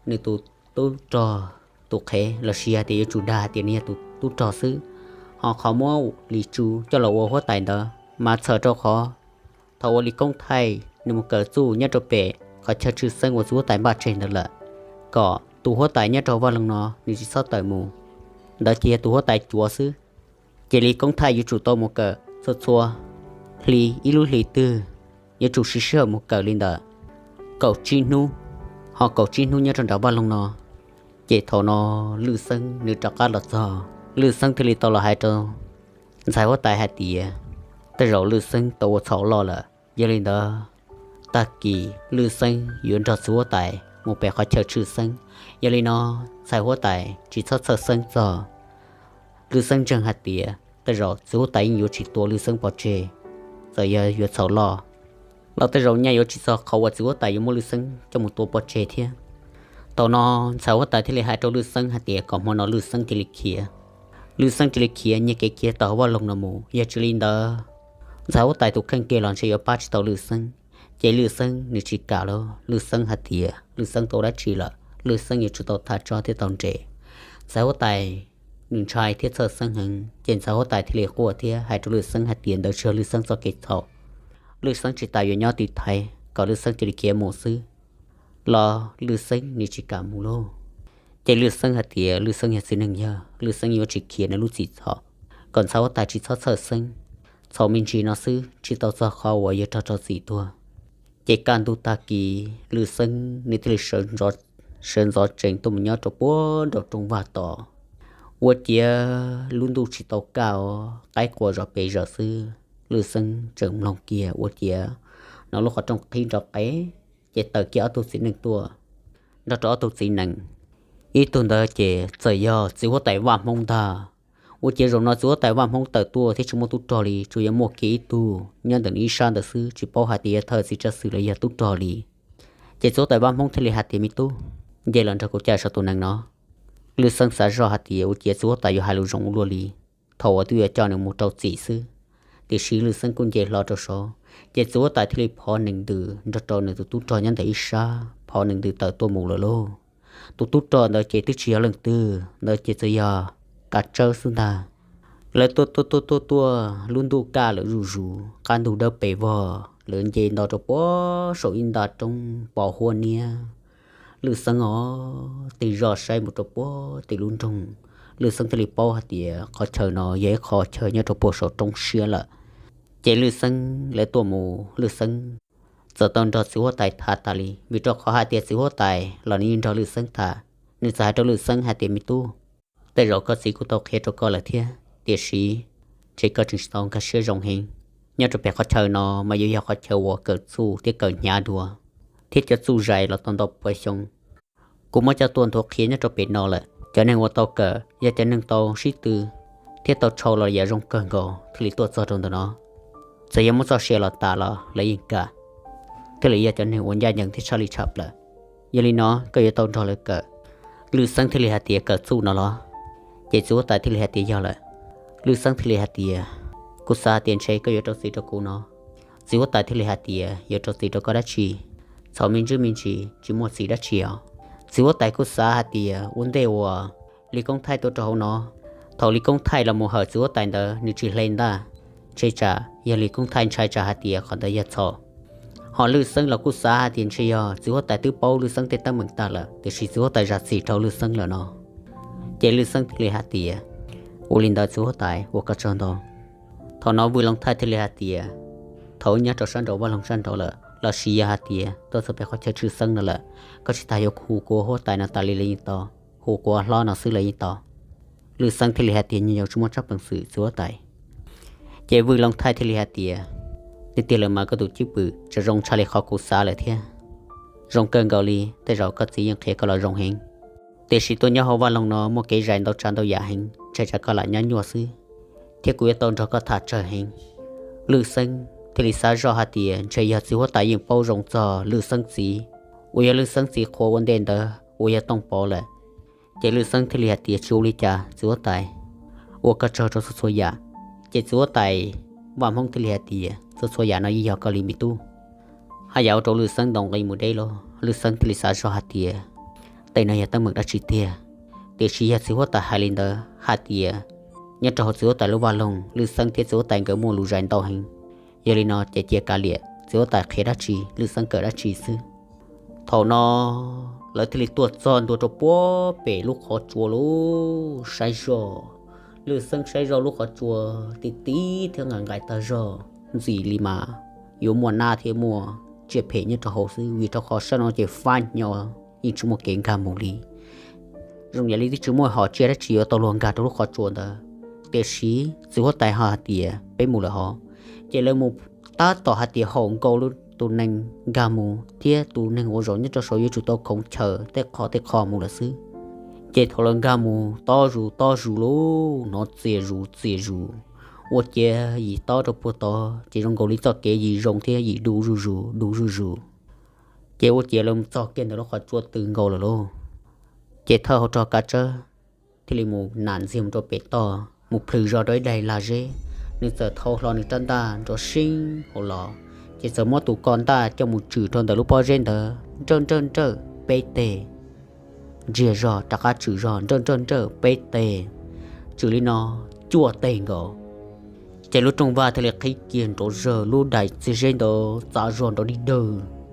nws tus tub rog tus qhev, los sis hais tias yuav tsum dag hais tias nws yog tus tub rog xwb, ho qhov muab Lis Tsu coj los ua huab tais ntawd mas txhawm rau qhov thaum uas Lis Koob Thaij nws mus kawm txuj nyob rau pem qhov chaw tshwj xeeb uas txiv huab tais npaj tseg ntawd lawm, kom tus huab tais nyob rau hauv vaj loog no nws tsis txhob tawm mus, ntawd ces yog tus huab tais cuav xwb. Ces Lis Koob Thaij yuav tsum tau mus kawm txhua txhua hli, ib lub hlis twg yuav tsum siv sij hawm mus kawm li ntawm kaum tsib hnub, ho kaum tsib hnub nyob rau nram vaj loog no. Ces thaum no Lwj Xeeb nws rov qab los txog, Lwj Xeeb thiaj li tau los hais rau ntxhais huab tais hais tias tej zaum Lwj Xeeb tau ua txhaum loj lawm, yog li ntawd tag kis Lwj Xeeb yuav nrog txiv huab tais mus pem qhov chaw tshwj xeeb. Yog li no ntxhais huab tais tsis txhob txhawj xeeb txog Lwj Xeeb ntseeg hais tias tej zaum txiv huab tais yeej yuav tsis tua Lwj Xeeb pov tseg, txawm yog yuav txhaum loj los tej zaum nyaj yuav tsis txog qhov uas txiv huab tais yuav muab Lwj Xeeb coj mus tua pov tseg thiab. Thaum no ntxhais huab tais thiaj li hais rau Lwj Xeeb hais tias kom hmo no Lwj Xeeb cia li khiav. Lwj Xeeb cia li khiav nyiag kev khiav tawm hauv vaj loog no mus, yog tsis li ntawd ntxhais huab tais tus kheej kiag los ntshe yuav pab tsis tau Lwj Xeeb. Ces Lwj Xeeb nws tsis kam lauj, Lwj Xeeb hais tias Lwj Xeeb tau dab tsi lawm, Lwj Xeeb yuav tsum tau thaj tsam thiab tau nres. Ntxhais huab tais nws ntshai thiab txhawj xeeb heev, ces ntxhais huab tais thiaj li quaj thiab hais rau Lwj Xeeb hais tias ntawd tsis yog Lwj Xeeb txoj kev txhaum. Lwj Xeeb tsis tas yuav nyob tiv thaiv kom Lwj Xeeb cia li khiav mus xwb, los Lwj Xeeb nws tsis kam mus lauj. Ces Lwj Xeeb hais tias Lwj Xeeb yog txiv neej yawg, Lwj Xeeb yuav tsis khiav nws lub txim txhaum, kom ntxhais huab tais tsis txhob txhawj xeeb. Txhaum me ntsis no xwb, tsis tau txog qhov uas yuav raug rau txim tuag. Ces kaj ntug tag kis Lwj Xeeb nws thiaj li sawv ntxov tsees tuaj mus nyob rau puag nraum rooj vag tod. Ua ciav lub ntuj tsis tau kaj os, qaib qua zom pes zaws xwb, Lwj Xeeb tseem mloog kiag ua ciav no lub qhov rooj qhib nrov qev, ces tawm kiag ob tug txiv neej tuaj nrog rau ob tug txiv nees. Ib tug ntawd ces txawm yog txiv huab tais Vaj Hmoob ntag. Ua ciav zaum no txiv huab tais Vaj Hmoob tawm tuaj thiab tsis muaj tub rog li, tsuas yog muaj kiag ib tug nyob ntawm nws ib sab ntawd xwb, tsis paub hais tias yog thawj txiv tsaj xwm los yog tub rog li. Ces txiv huab tais Vaj Hmoob thiaj li hais tias me tub, nce los nrog kuv caij saum tus nees no. Lwj Xeeb xav zoj hais tias ua ciav txiv huab tais yuav hais lus zoo ua luaj li, thaum uas twb yuav coj nws mus rau txim xwb. Tiam sis Lwj Xeeb kuj nce hlo rau saud, ces txiv huab tais thiaj li phov nees ntws nrog rau nws tus tub rog nyob ntawm ib sab, phov nees ntws tawm tuaj mus lawm lauj. Tus tub rog ntawd ces twb tsis yog leej twg, ntawd ces txawm yog Kav Tsawb xwb ntag. Lawv tuaj tuaj tuaj tuaj tuaj, lub ntuj kaj lawm zuj zus, qab ntug dawb pes vog, lawv nce nto rau puag saum ib nta roob pos huab niab. Lwj Xeeb os, tig zoj saib mus rau puag tim lub nroog, Lwj Xeeb thiaj li paub hais tias qhov chaw no yog ib qhov chaw nyob rau puag saum roob siab lawm. Ces Lwj Xeeb lawv tuaj mus, Lwj Xeeb txawm tau nrog txiv huab tais tham tas li, vim rau qhov hais tias txiv huab tais los nws yeej nrog Lwj Xeeb tham. Nws txawm hais rau Lwj Xeeb hais tias me tub, tej zaum koj txiv kuj tau qhia rau koj lawm thiab, tiam sis ntshe koj tseem tsis tau nkag siab zoo heev. Nyob rau pem qhov chaw no mas yuav yog qhov chaw uas kawm txuj thiab kawm hnyav dua, thiab cov txuj zais los tau ntau pua xyoo. Kuv muab coj tuaj nthuav qhia nyob rau pem no lawm. Cov neeg uas tau kawm yog cov neeg tau sib tw thiab tau tshau los yam zoo kawg nkaus thiaj li tuaj txog rau ntawm no. Txawm yog muab txoj sia los tas los lawv yeej kam, thiaj li yog cov neeg uas ncaj ncees thiab tshaj li tshaj plaws. Yog li no koj yuav tau nrog lawv kawm. Lwj Xeeb thiaj li hais tias kawm txuj no los? Ces txiv huab tais thiaj li hais tias yog lawm. Lwj Xeeb thiaj li hais tias kuv xav hais tias ntshe koj yuav rau txim rau kuv no. Txiv huab tais thiaj li hais tias yuav rau txim rau koj dab tsi? Txhaum me ntsis me ntsis tsis muaj txim dab tsi os. Txiv huab tais kuj xav hais tias ua ntej uas Lis Koob Thaij tuaj rau hauv no, thaum Lis Koob Thaij los mus hawm txiv huab tais ntawd nws tsis hle ntaj, ntshe tsam yog Lis Koob Thaij ntshai tsam hais tias qhov ntawd yog txhaum. Ho Lwj Xeeb los kuj xav hais tias ntshe yog txiv huab tais twb paub Lwj Xeeb tej teeb meem tag lawm, tiam sis txiv huab tais zam txim rau Lwj Xeeb lawm no. Ces Lwj Xeeb thiaj li hais tias ua li ntawd txiv huab tais, ua koj tsaug ntau. Thaum no Vwj Looj Thaij thiaj li hais tias thaum wb nyob rau sab nraud vaj loog sab nraud lawm, los sis yog hais tias tuaj txog pem qhov chaw tshwj xeeb no lawm, koj tsis tas yuav hu kuv ua huab tais no tas li los yeej tau, hu kuv ua hlob no xwb los yeej tau. Lwj Xeeb thiaj li hais tias nyias yeej tsis muaj tsab peev xwm txiv huab tais. Ces Vwj Looj Thaij thiaj li hais tias tiag tiag lawm mas koj tus cwj pwm tseem zoo tshaj li qhov kuv xav lawm thiab. Zoo kawg nkaus li, tej zaum koj txiv yeej qhia koj los zoo heev, tiam sis tuaj nyob hauv vaj loog no muaj kev zais ntau tsav ntau yam heev, ntshai tsam koj lam nyob nyuaj xwb. thiab kuv yuav tau nrog koj tham tsawg heev. Lwj Xeeb thiaj li xav zoj hais tias ntshe yog txiv huab tais yeej paub zoo txog Lwj Xeeb txiv, uas yog Lwj Xeeb txiv qhua ua ntej ntawd uas yog Tooj Pov lawm. Ces Lwj Xeeb thiaj li hais tias tsis ua li cas txiv huab tais, ua koj tsaug rau txhua txhua yam. Ces txiv huab tais Vaj Hmoob thiaj li hais tias txhua txhua yam no yeej yog koj li me tub. Haj yam ua rau Lwj Xeeb ntaus nqi mus deb los Lwj Xeeb thiaj li xav zoj hais tias tej no yog teeb meem dab tsi tiag. Tiam sis yog txiv huab tais hais li ntawd hais tias nyob rau hauv txiv huab tais lub vaj loog Lwj Xeeb thiab txiv huab tais nkawd muaj lus zais ntau heev. Yog li no ces cia kav liam txiv huab tais qhia dab tsi Lwj Xeeb kawm dab tsi xwb. Thaum no lawv thiaj li tuaj txog ntua rau puag pem lub qhov tsua lub saib zoj. Lwj Xeeb saib zoj lub qhov tsua ti ti thiab nqaim nqaim tag zog, ntxim li mas yuav muaj nab thiab muaj tsiaj phem nyob rau hauv xwb, vim rau qhov sab no ces fab hnyo yeej tsis muaj kev nkag mus li. Zoo yam li twb tsis muaj hom tsiaj dab tsi yuav tau luag nkag rau lub qhov tsua ntawd. Tiam sis txiv huab tais ho hais tias peb mus lawm hov, ces lawv mus tab tom hais tias haum nkaus tus neeg nkag mus thiab tus neeg uas zaum nyob rau saud yuav tsum tau khoov chaw tej qho tej qho mus lawm xwb. Ces thaum lawv nkag mus tob zus tob zus lub hnov txias zus txias zus, ua ciav yim tob rau puag tod ces zoo nkaus li txoj kev yim zoo thiab yim du zuj zus du zuj zus. Ces ua ciav lawv mus txog kiag ntawm lub qhov tsua tw nkaus lawm lauj. Ces thawj hauv rog Kav Tsawb thiaj li mus nam ntxiag mus rau pem toj mus plhws zog rau ib daim lag zeb. Nws txawm thau hlo nws rab ntaj nrov seeb hauv los, ces txawm muab tus ko ntaj coj mus tswm rau ntawm lub pob zeb ntawd nrawj nrawj nrawj peb teg, ntsiag zog rov qab tswm zog nrawj nrawj nrawj peb teg, tswm li no cuaj teg nkaus. Ces lub rooj vag thiaj li qhib kiag nrov zawg, lub daim txiag zeb ntawd txav zog nrov dig dawg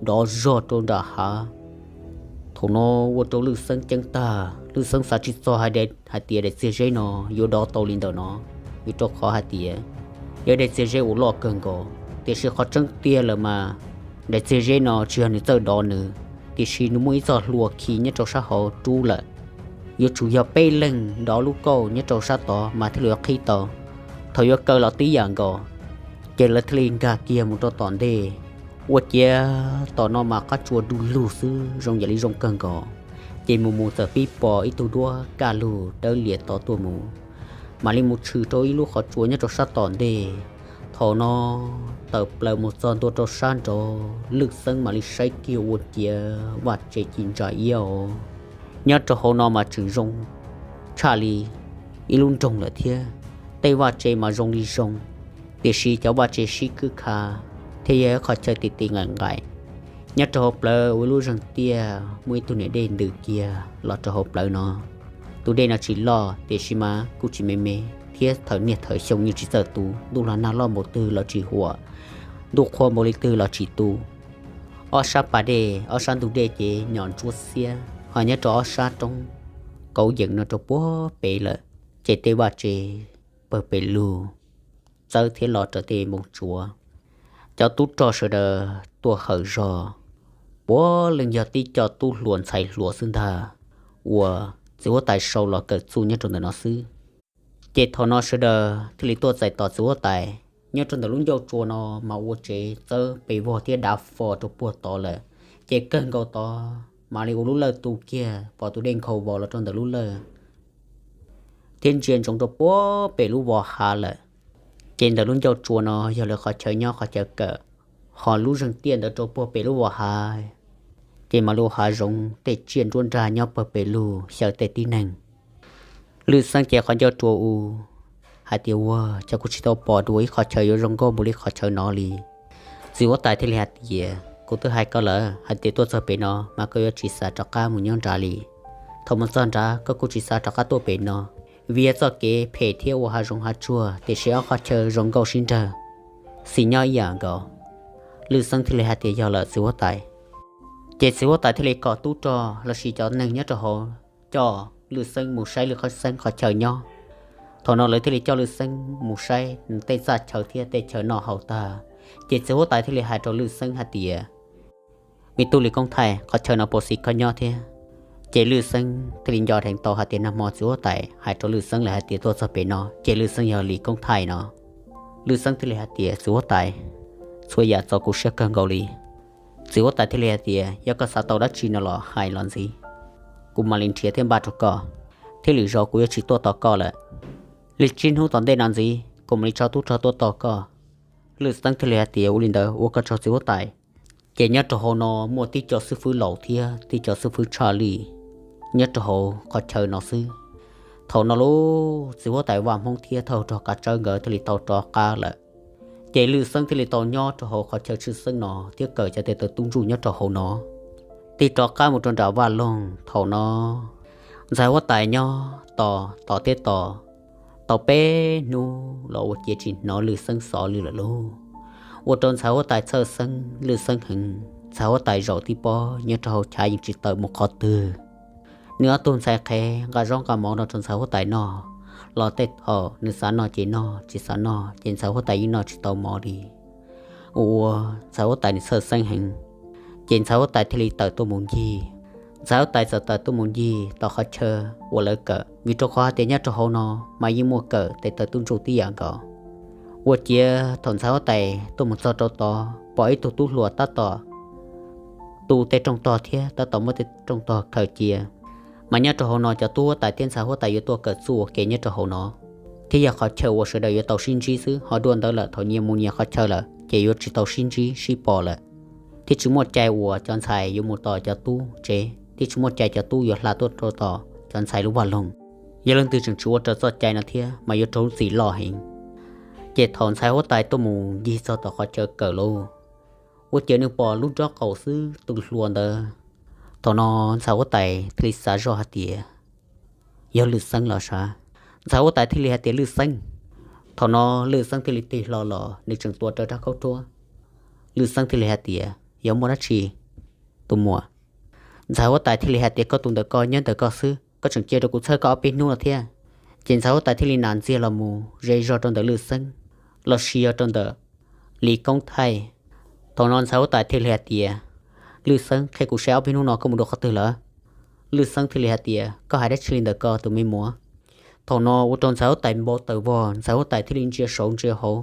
dov zog rau nram hav. Thaum no ua rau Lwj Xeeb ceeb tag, Lwj Xeeb xav tsis txog hais tias daim txiag zeb no yuav dov tau li ntawm no, vim rau qhov hais tias yog daim txiag zeb uas loj kawg nkaus. Tiam sis qhov tseeb tiag lawm mas daim txiag zeb no tsis yog nws txawj dov nws, tiam sis nws muaj ib txoj hlua khi nyob rau sab hauv rub lawm. Yuav tsum yog peb leeg dov lub kauj nyob rau sab tod mas thiaj li yuav qhib tau. Thaum yuav kaw los tib yam nkaus, ces lawv thiaj li nkag kiag mus rau tom ntej. Ua ciav tom no mas qab tsua du lug xwb zoo yam li zoo kawg nkaus. Ces mus mus txawm pib pom ib tug duab kaj lug dawb lias tod tuaj mus, mam li mus tshwm rau ib lub qhov tsua nyob rau sab tom ntej. Thaum no tawm plaws mus txog ntua rau sab nraud, Lwj Xeeb mam li saib kiag ua ciav vaj tse ci ntsa iab os. Nyob rau hauv no mas tseem zoo tshaj li ib lub nroog lawm thiab. Tej vaj tse mas zoo li zoo, tiam sis cov vaj tse sib khwb kha thiab yog ib qhov chaw ti ti nqaim nqaim. Nyob rau hauv plawv ua ib lub zeeg tiaj muaj ib tug niam dej ntws kiag los rau hauv plawv no. Tus dej no tsis loj tiam sis mas kuj tsis me me, thiab thaum niaj thaum xyoo yeej tsis txawj tu, ntuj los nag loj npaum twg los tsis huam, ntuj qhua npaum li twg los tsis tu. Ob sab pas dej, ob sab ntug dej ces nyom ntsuab xiab, ho nyob rau ob sab roob kauv yees no rau puag pem lawm, ces tej vaj tse pawg pes lug txawb thiab los raws tej npoo tsuav. Cov tub rog sawv daws tuaj hawm zog, puav leej yog tib co tub hluas ntxhais hluas xwb ntag, uas txiv huab tais sau los kawm txuj nyob rau ntawm no xwb. Ces thaum no sawv daws thiaj li tuaj txais tos txiv huab tais. Nyob rau ntawm lub ncauj tsua no mas ua tsev txawb pes vog thiab dav fo rau puag tod lawm. Ces kawg nkaus tod mam li ua lub lawj tu kiag, pom tus dej nkhaus vos los rau ntawm lub lawj thiab ntsia ntsoov rau puag pem lub vos hav lawm. Ces ntawm lub ncauj tsua no yog lawv qhov chaw nyob qhov chaw kawm, ho lub zeeg tiaj ntawd rau puag pem lub vos hav. Ces mam li ua hav zoov tej tsiaj nruab nrag nyob pawg pes lug xyaw tej tib neeg. Lwj Xeeb ces qhov ncauj tsua u hais tias ua cas kuv tsis tau pom dua ib qhov chaw yuav zoo nkauj npaum li qhov chaw no li. Txiv huab tais thiaj li hais tias kuv twb hais koj lawm hais tias tuaj txog pem no mas koj yuav tsis xav rov qab mus nyob nrad li. Thaum mus txog nrad koj kuj tsis xav rov qab tuaj pem no, vim yog txoj kev phem thiab ua hav zoov hav tsuag, tiam sis ob qhov chaw zoo nkauj sib nrag, xis nyob ib yam nkaus. Lwj Xeeb thiaj li hais tias yog lawm txiv huab tais. Ces txiv huab tais thiaj li kom tub rog lossis cov neeg nyob rau hauv coj Lwj Xeeb mus saib Lwj Xeeb qhov chaw nyob. Thaum no lawv thiaj li coj Lwj Xeeb mus saib nws tej txaj chaw thiab tej chaw noj haus tag, ces txiv huab tais thiaj li hais rau Lwj Xeeb hais tias, me tub Lis Koob Thaij, qhov chaw no puas xis koj nyob thiab? Ces Lwj Xeeb thiaj li nco dheev tau hais tias nag hmo txiv huab tais hais rau Lwj Xeeb lawm hais tias tuaj txog pem no ces Lwj Xeeb yog Lis Koob Thaij no. Lwj Xeeb thiaj li hais tias txiv huab tais, txhua yam txaus kuv siab kawg nkaus li. Txiv huab tais thiaj li hais tias yog koj xav tau dab tsi no los hais los ntxiv, kuv mam li nrhiav thiab npaj rau koj, thiab lwm zaus kuv yuav tsis tuaj tos koj lawm. Li tsib hnub tom ntej no ntxiv kuv mam li tso tub rog tuaj tos koj. Lwj Xeeb thiaj li hais tias, ua li ntawd ua koj tsaug txiv huab tais. Ces nyob rau hauv no muaj tib co xib fwb laus thiab tib co xib fwb tshaj lij nyob rau hauv qhov chaw no xwb. Thaum no lub txiv huab tais Vaj Hmoob thiab thawj rog Kav Tsawb nkawd thiaj li tau rov qab lawm. Ces Lwj Xeeb thiaj li tau nyob rau hauv qhov chaw tshwj xeeb no thiab kawm cov tes taw tub ntsuj nyob rau hauv no. Tig rov qab mus rau nram Vaj Loog, thaum no ntxhais huab tais nyob tos tos thiab tos tau peb hnub los ua ciav tsis hnov Lwj Xeeb xov li lawm lauj. Ua rau ntxhais huab tais txhawj xeeb Lwj Xeeb heev, ntxhais huab tais zaum tib pob nyob rau hauv chav yeej tsis tawm mus qhov twg. Nws ob tug ntxhais qhev nqa zaub nqa mov no rau ntxhais huab tais noj, los tej thaum nws xav noj ces noj, tsis xav noj ces ntxhais huab tais yeej noj tsis tau mov li. Ua ua ntxhais huab tais nws txhawj xeeb heev, ces ntxhais huab tais thiaj li tawm tuaj mus ncig. Ntxhais huab tais txawm tawm tuaj mus ncig tom qhov chaw uas lawv kawm, vim rau qhov hais tias nyob rau hauv no mas yeej muaj kawm tes taw tub ntsuj tib yam nkaus. Ua ciav thaum ntxhais huab tais tuaj mus txog rau tod pom ib tug tub hluas tab tom tu tej rooj tog thiab tab tom muab tej rooj tog khaws cia. Mas nyob rau hauv no cov tub huab tais thiab ntxhais huab tais yuav tuaj kawm txuj ua ke nyob rau hauv no, thiab yog qhov chaw uas sawv daws yuav tau sib ntsib xwb, ho dua ntawd lawm thaum nyias mus nyias qhov chaw lawm ces yuav tsis tau sib ntsib sib pom lawm, thiab tsis muaj cai uas cov ntxhais yuav mus tom cov tub tsev, thiab tsis muaj cai cov tub yuav hla tuaj rau tom cov ntxhais lub vaj loog. Yog leej twg tseem tsis ua raws txoj cai no thiab mas yuav raug lub txim loj heev. Ces thaum ntxhais huab tais tuaj mus ncig txog tom qhov chaw kawm lauj, ua ciav nws pom lub nrob qaum xwb tus hluas ntawd. Thaum no ntxhais huab tais thiaj li xav zoj hais tias, yog Lwj Xeeb los sav. Ntxhais huab tais thiaj li hais tias, Lwj Xeeb. Thaum no Lwj Xeeb thiaj li tig hlo los, nws tseem tuav rawv rab khaub ruab. Lwj Xeeb thiaj li hais tias, yog muaj dab tsi, tus muam? Ntxhais huab tais thiaj li hais tias, koj tus ntawm ko nyob ntawm koj xwb, koj tseem cia rau kuv txhawj koj ob peb hnub no thiab. Ces ntxhais huab tais thiaj li nam ntxiag los mus ze zog rau ntawm Lwj Xeeb, los sis yog rau ntawm Lis Koob Thaij. Thaum no ntxhais huab tais thiaj li hais tias, Lwj Xeeb, qhia kuv saib ob peb hnub no koj mus dua qhov twg lawm? Lwj Xeeb thiaj li hais tias, koj hais dab tsi li ntawm ko tus me muam? Thaum no ua rau ntxhais huab tais npau taws vog, ntxhais huab tais thiaj li ntsia saud ntsia hauv,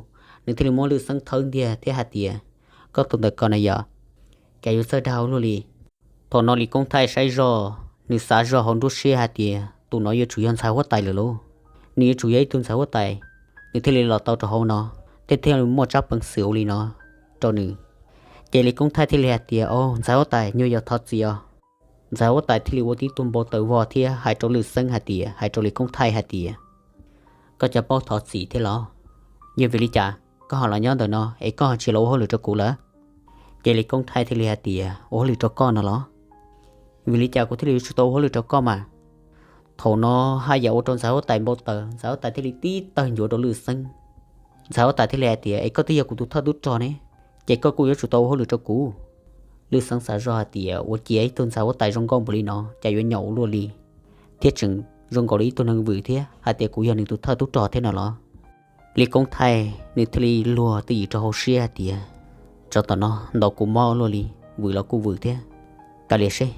nws thiaj li muab Lwj Xeeb thawb ntiag thiab hais tias, koj tus ntawm ko na yom, cas yuav txawj dag ua luaj li. Thaum no Lis Koob Thaij saib zoj, nws xav zoj hauv nruab siab hais tias tus no yuav tsum yog ntxhais huab tais lawm lauj, nws yuav tsum yog ib tug ntxhais huab tais, nws thiaj li los tau rau hauv no, thiaj thiaj muaj tsab peev xwm ua li no rau nws. Ces Lis Koob Thaij thiaj li hais tias, o, ntxhais huab tais, nyuag yog thov txim os. Ntxhais huab tais thiaj li ua tib tug npau taws vog thiab hais rau Lwj Xeeb hais tias, hais rau Lis Koob Thaij hais tias, koj cov paub thov txim thiab los? Yog vim li cas koj ho los nyob ntawm no es koj ho tsis los ua hauj lwm rau kuv lawm? Ces Lis Koob Thaij thiaj li hais tias, ua hauj lwm rau koj no los? Vim li cas kuv thiaj li yuav tsum tau ua hauj lwm rau koj mas? Thaum no haj yam ua rau ntxhais huab tais npau taws, ntxhais huab tais thiaj li tib tawg ncuav rau Lwj Xeeb. Ntxhais huab tais thiaj li hais tias, es koj twb yog kuv tus thawj tub rog ne, ces koj kuj yuav tsum tau ua hauj lwm rau kuv. Lwj Xeeb xav zoj hais tias, ua ciav ib tug ntxhais huab tais zoo nkauj npaum li no cas yuav nyaum ua luaj li, thiab tseem zoo nkaus li ib tug neeg vwm thiab hais tias kuv yog nws tus thawj tub rog thiab no los? Lis Koob Thaij nws thiaj li luag twj ywm rau hauv siab hais tias, tsov tom no ntaus kuv mob luaj li, vwm los kuj vwm thiab. Kav liam seb,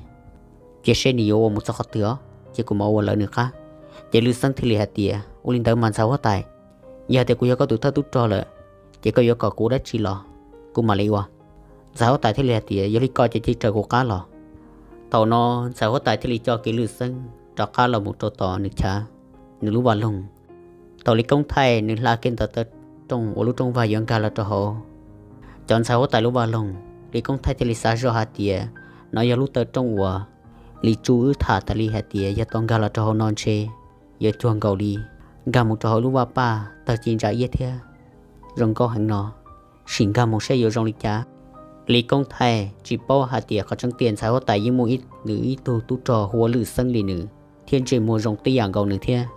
cia seb nws yuav ua mus txog qhov twg os, ces kuv mam ua lawv nws qab. Ces Lwj Xeeb thiaj li hais tias, ua li ntawd mas ntxhais huab tais, yog hais tias kuv yog koj tus thawj tub rog lawm, ces koj yuav kom kuv ua dab tsi los kuv mam li ua. Ntxhais huab tais thiaj li hais tias, yog li ko ces cia raws kuv qab los. Thaum no ntxhais huab tais thiaj li coj kiag Lwj Xeeb rov qab los mus rau tom nws chav, nws lub vaj loog. Thaum Lis Koob Thaij nws hla kiag ntawm taw rooj uas lub rooj vag yuav nkag los rau hauv cov ntxhais huab tais lub vaj loog, Lis Koob Thaij thiaj li xav zoj hais tias, no yog lub taw rooj uas Lis Tsu wb tham tas li hais tias yog tau nkag los rau hauv no ntshe yuav cuag nkaus li nkag mus rau hauv lub vaj paj tawg ci ntsa iab thiab zoo nkauj heev no, sim nkag mus seb yuav zoo li cas. Lis Koob Thaij tsis paub hais tias qhov tseeb tiag ntxhais huab tais yeej muaj ib, nws ib tug tub rog hu ua Lwj Xeeb li nws, thiab ntsej muag zoo tib yam nkaus nws thiab.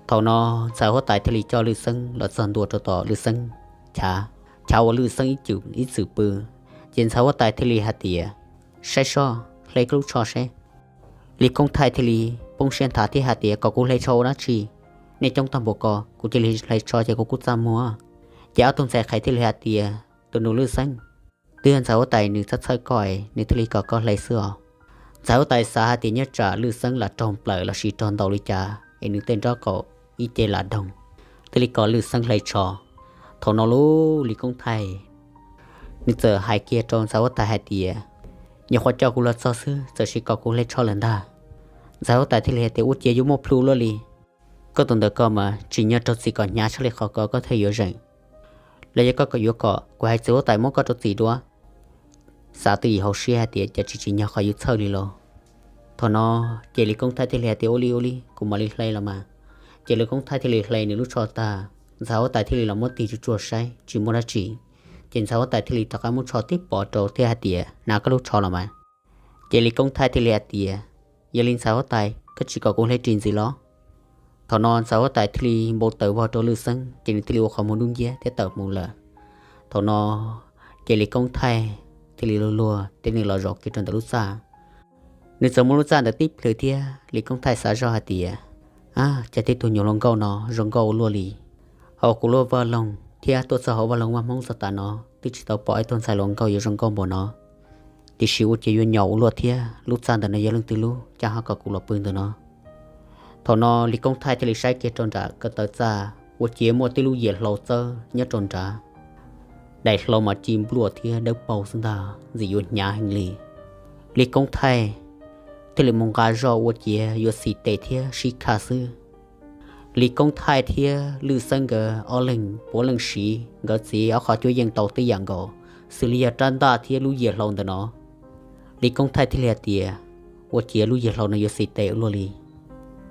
Thaum no ntxhais huab tais thiaj li coj Lwj Xeeb los txog ntua rau tom Lwj Xeeb chav, chav uas Lwj Xeeb ib txwm pw. Ces ntxhais huab tais thiaj li hais tias, saib soj, hle koj lub tsho seb. Lis Koob Thaij thiaj li poob siab nthav thiab hais tias, kom kuv hle tsho ua dab tsi? Nej coob tag npaum ko kuv cia li hle tsho ces kuv kuj txaj muag. Ces ob tug ntxhais qhev thiaj li hais tias, tus nus Lwj Xeeb, twb yog ntxhais huab tais nws txhawj txhawj koj es nws thiaj li kom koj hle xwb os. Ntxhais huab tais xav hais tias nyob tsam Lwj Xeeb lam raug nplawm los sis raug ntaus li cas es nws tej nrob qaum ib ce lam doog, thiaj li kom Lwj Xeeb hle tsho. Thaum no lub Lis Koob Thaij nws txawm hais kiag rau ntxhais huab tais hais tias, nyuam qhuav coj kuv los txog xwb txawm sis kom kuv hle tsho lawm ntag. Ntxhais huab tais thiaj li hais tias, ua ciav yuav muaj plhu luaj li, Koj tus ntawm ko mas tsim nyog raug txim kom hnyav tshaj li qhov ko koj thiaj yuav zeem. Los yog koj kom yuav kom kuv hais txiv huab tais muab koj rau txim dua? Xav twj ywm hauv siab hais tias cas tsis tsim nyog qhov yus txhawj li los. Thaum no ces Lis Koob Thaij thiaj li hais tias ua li ua li kuv mam li hle los mas. Ces Lis Koob Thaij thiaj li hle nws lub tsho tag, ntxhais huab tais thiaj li los muab tig tsuag tsuag saib tsis muaj dab tsi. Ces ntxhais huab tais thiaj li rov qab muab tsho tib pov rau thiab hais tias hnav koj lub tsho los mas. Ces Lis Koob Thaij thiaj li hais tias yog li ntxhais huab tais koj tsis kom kuv hle ris ntxiv los? Thaum no ntxhais huab tais thiaj li npau taws vog rau Lwj Xeeb ces nws thiaj li ua qhov muag dub nciab thiab tawm mus lawm. Thaum no ces Lis Koob Thaij thiaj li luag luag thiab nws los zaum kiag rau ntawm lub txaj. Nws txawm muab lub txaj ntawd tib plhws thiab Lis Koob Thaij xav zoj hais tias, ab, cas tej tug nyuam hluas nkauj no zoo nkauj ua luaj li. Hauv kuv lub vaj loog thiab tuaj txog hauv vaj loog Vaj Hmoob txog tav no twb tsis tau pom ib tug ntxhais hluas nkauj yuav zoo nkauj npaum no. Tiam sis ua cas yuav nyom ua luaj thiab lub txaj ntawm no yog leej twg lub cas ho kom kuv los pw ntawm no? Thaum no Lis Koob Thaij thiaj li saib kiag rau nram ko taw txaj ua ciav muaj tib lub yias hlau txawb nyob rau nrad. Daim hlau mas ci npluaj thiab dawb paug xwb ntag, ntxim yuav hnyav heev li. Lis Koob Thaij thiaj li mus nqa zog ua ciav yuav xim tes thiab sib kha xwb. Lis Koob Thaij thiab Lwj Xeeb nkawd ob leeg puav leej siv nkawd txiv ob qho cuab yeej tau tib yam nkaus, xws li yog rab ntaj thiab lub yias hlau ntawm no. Lis Koob Thaij thiaj li hais tias, ua ciav lub yias hlau no yuav xim tes ua luaj li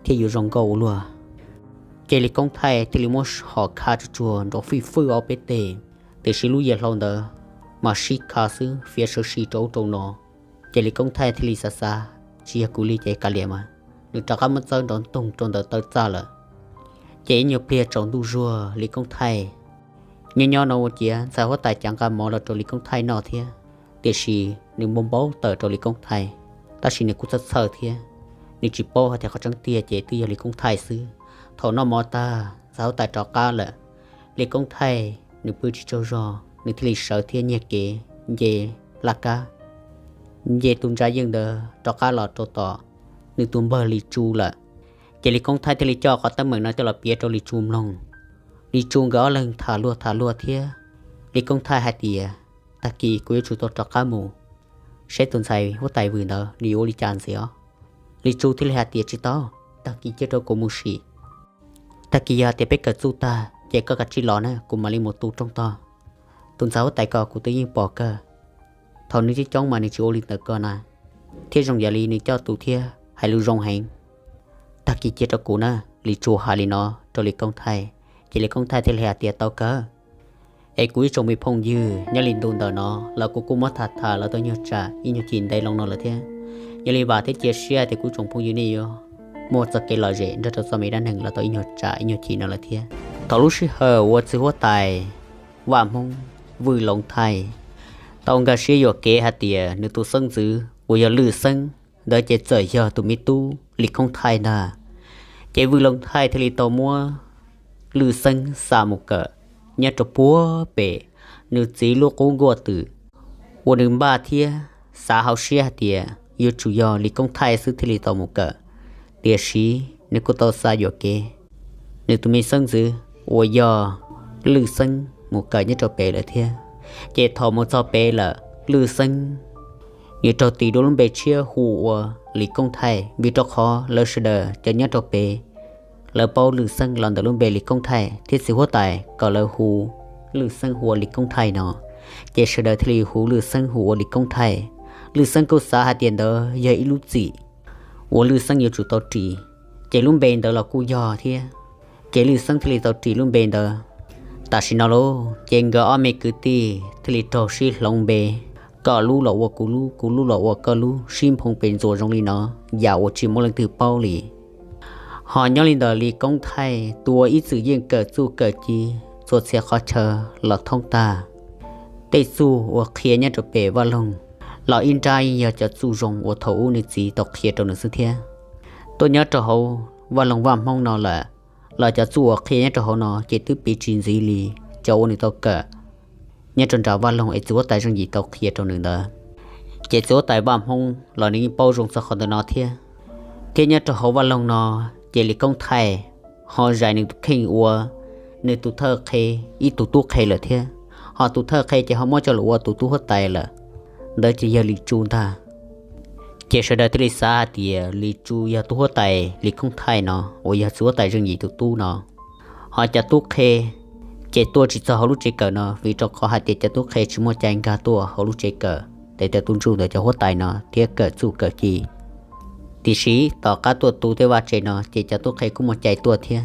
thiab yuav zoo nkauj ua luaj. Ces Lis Koob Thaij thiaj li muab hom kha tsuag tsuag nrov fij fwj ob peb teg, tiam sis lub yias hlau ntawd mas sib kha xwb fiav sawv si rau ub rau no. Ces Lis Koob Thaij thiaj li xav xav, tsis yog kuv li ces kav liam mas. Nws rov qab muab txawb nrov ntoog rau ntawm taw txaj lawm. Ces ib nyuag pliag tsaus ntuj zuag Lis Koob Thaij nyob nyob no ua ciav ntxhais huab tais cav nqa mov los rau Lis Koob Thaij noj thiab, tiam sis nws npau npau taws rau Lis Koob Thaij, tab sis nws kuj txhawj txhawj thiab. Nws tsis paub hais tias qhov tseeb tiag ces twb yog Lis Koob Thaij xwb. Thaum noj mov tag ntxhais huab tais rov qab lawm, Lis Koob Thaij nws pw tsis tsaug zog nws thiaj li sawv thiab nyiag kev nce laj kab, nce tus ntsa yeej ntawd rov qab los rau tom nws tus npawg Lis Tsu lawm. Ces Lis Koob Thaij thiaj li coj qhov teeb meem no coj los piav rau Lis Tsu mloog. Lis Tsu nkawd ob leeg tham luag tham luag thiab Lis Koob Thaij hais tias, tag kis kuv yuav tsum tau rov qab mus saib tus ntxhais huab tais Vwm ntawd nws yuav ua li cas ntxiv os. Lis Tsu thiaj li hais tias, tsis tau, tag kis cia rau kuv mus sim. Tag kis yog tias peb kawm txuj tag ces koj kav tsij los na, kuv mam li mus tu rooj tog. Tus ntxhais huab tais ko kuv twb yeej pom kawg, thaum nws coob coob mas nws tsis ua li ntawd ko na, thiab zoo yam li nws coj tus thiab hais lus zoo heev. Tag kis cia rau kuv na. Lis Tsu hais li no rau Lis Koob Thaij, ces Lis Koob Thaij thiaj li hais tias, tau kawg, es kuv ib tsoom me phooj ywg nyob li ntu ntawm no los kuv kuj muab tham tham los tau ib nyuag tsam ib nyuag chim ntev loo no lawm thiab. Yog li vam thiab cia siab tias kuv tsoom phooj ywg nej yuav muaj txoj kev lom zem nrog rau txoj me dab neeg los tau ib nyuag tsam ib nyuag chim no lawm thiab. Thaum lub sij hawm uas txiv huab tais Vaj Hmoob Vwj Loov Thaij tau nkag siab yuam kev hais tias nws tus xeeb ntxwv uas yog Lwj Xeeb ntawd ces txawm yog tus me tub Lis Koob Thaij ntag, ces Vwj Loov Thaij thiaj li tau muab Lwj Xeeb xa mus kawm nyob rau puag pem nws txiv lub qub nkuaj twm uas nws npaj thiab xav hauv siab hais tias yuav tsum yog Lis Koob Thaij xwb thiaj li tau mus kawm. Tiam sis nws kuj tau xa yuam kev nws tus me xeeb ntxwv uas yog Lwj Xeeb mus kawm nyob rau pem lawm thiab. Ces thaum mus txog pem lawm, Lwj Xeeb nws raug tis dua lub npe tshiab hu ua Lis Koob Thaij, vim rau qhov lawv sawv daws cov nyob rau pem lawv paub Lwj Xeeb los ntawm lub npe Lis Koob Thaij, thiab txiv huab tais kom lawv hu Lwj Xeeb hu ua Lis Koob Thaij no, ces sawv daws thiaj li hu Lwj Xeeb hu ua Lis Koob Thaij. Lwj Xeeb kuj xav hais tias ntawd yog ib lub txim uas Lwj Xeeb yuav tsum tau ris, ces lub npe ntawd los kuj yog thiab, ces Lwj Xeeb thiaj li tau ris lub npe ntawd. Tam sim no lauj, ces nkawd ob me kwv tij thiaj li raug sib hloov npe, koj lub los ua kuv lub, kuv lub los ua koj lub, sib nphoo pes ntxuas zoo li no, yam uas tsis muaj leej twg paub li. Ho nyob li ntawm Lis Koob Thaij tus uas ib txwm yeej kawm txuj kawm ci txhua txhia qhov chaw los thoob tag, tej txuj uas qhia nyob rau pem Vaj Loog los ib nrab yeej yog cov txuj zoo uas thaum ub nws txiv tau qhia rau nws xwb thiab. Tuaj nyob rau hauv Vaj Loog Vaj Hmoob no lawm, los cov txuj uas qhia nyob rau hauv no ces twb piv tsis ntxiv li cov uas nws tau kawm nyob rau nram Vaj Loog es txiv huab tais Zeej Yim tau qhia rau nws ntawd. Ces txiv huab tais Vaj Hmoob los nws yeej paub zoo txog qhov ntawm no thiab. Thiab nyob rau hauv Vaj Loog no, ces Lis Koob Thaij ho zais nws tus kheej ua nws tus thawj qhe ib tug tub qhe lawm thiab. Ho tus thawj qhe ces ho muab coj los ua tus tub huab tais lawm, ntawd ces yog Lis Tsu ntag. Ces sawv daws thiaj li xav hais tias Lis Tsu yog tub huab tais Lis Koob Thaij no uas yog txiv huab tais Zeej Yim tus tub no. Ho cov tub qhe ces tuaj tsis txog hauv lub tsev kawm no vim rau qhov hais tias cov tub qhe tsis muaj cai nkag tuaj hauv lub tsev kawm tes cov tub ntsuj ntawm cov huab tais no thiab kawm txuj kawm ci. Tiam sis tom qab tuaj tu tej vaj tsev no ces cov tub qhe kuj muaj cai tuaj thiab.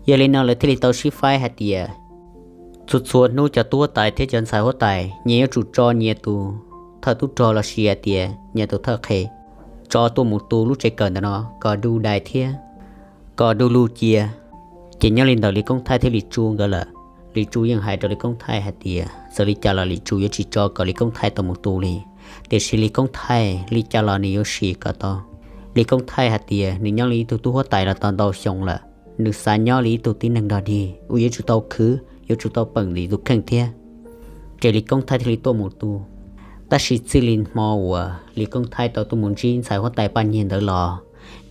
Yog li no lawv thiaj li tau sib faib hais tias txhua txhua hnub cov tub huab tais thiab cov ntxhais huab tais nyias yuav tsum tso nyias tus thawj tub rog los sis hais tias nyias tus thawj qhe tso tuaj mus tu lub tsev kawm ntawm no kom du dais thiab kom du lug cia. Ces nyob li ntawm Lis Koob Thaij thiab Lis Tsu nkawd lawm, Lis Tsu yeej hais rau Lis Koob Thaij hais tias txawm li cas los Lis Tsu yuav tsis tso kom Lis Koob Thaij tau mus tu li. Tiam sis Lis Koob Thaij li cas los nws yuav sim kom tau. Lis Koob Thaij hais tias nws nyob li ib tug tub huab tais los tau ntau xyoo lawm, nws xav nyob li ib tug tib neeg dog dig uas yuav tsum tau khwv yuav tsum tau peem tus kheej thiab. Ces Lis Koob Thaij thiaj li tuaj mus tu. Tab sis txij li hmo uas Lis Koob Thaij tau tuaj mus ntsib ntxhais huab tais Paj Nyiag ntawd los,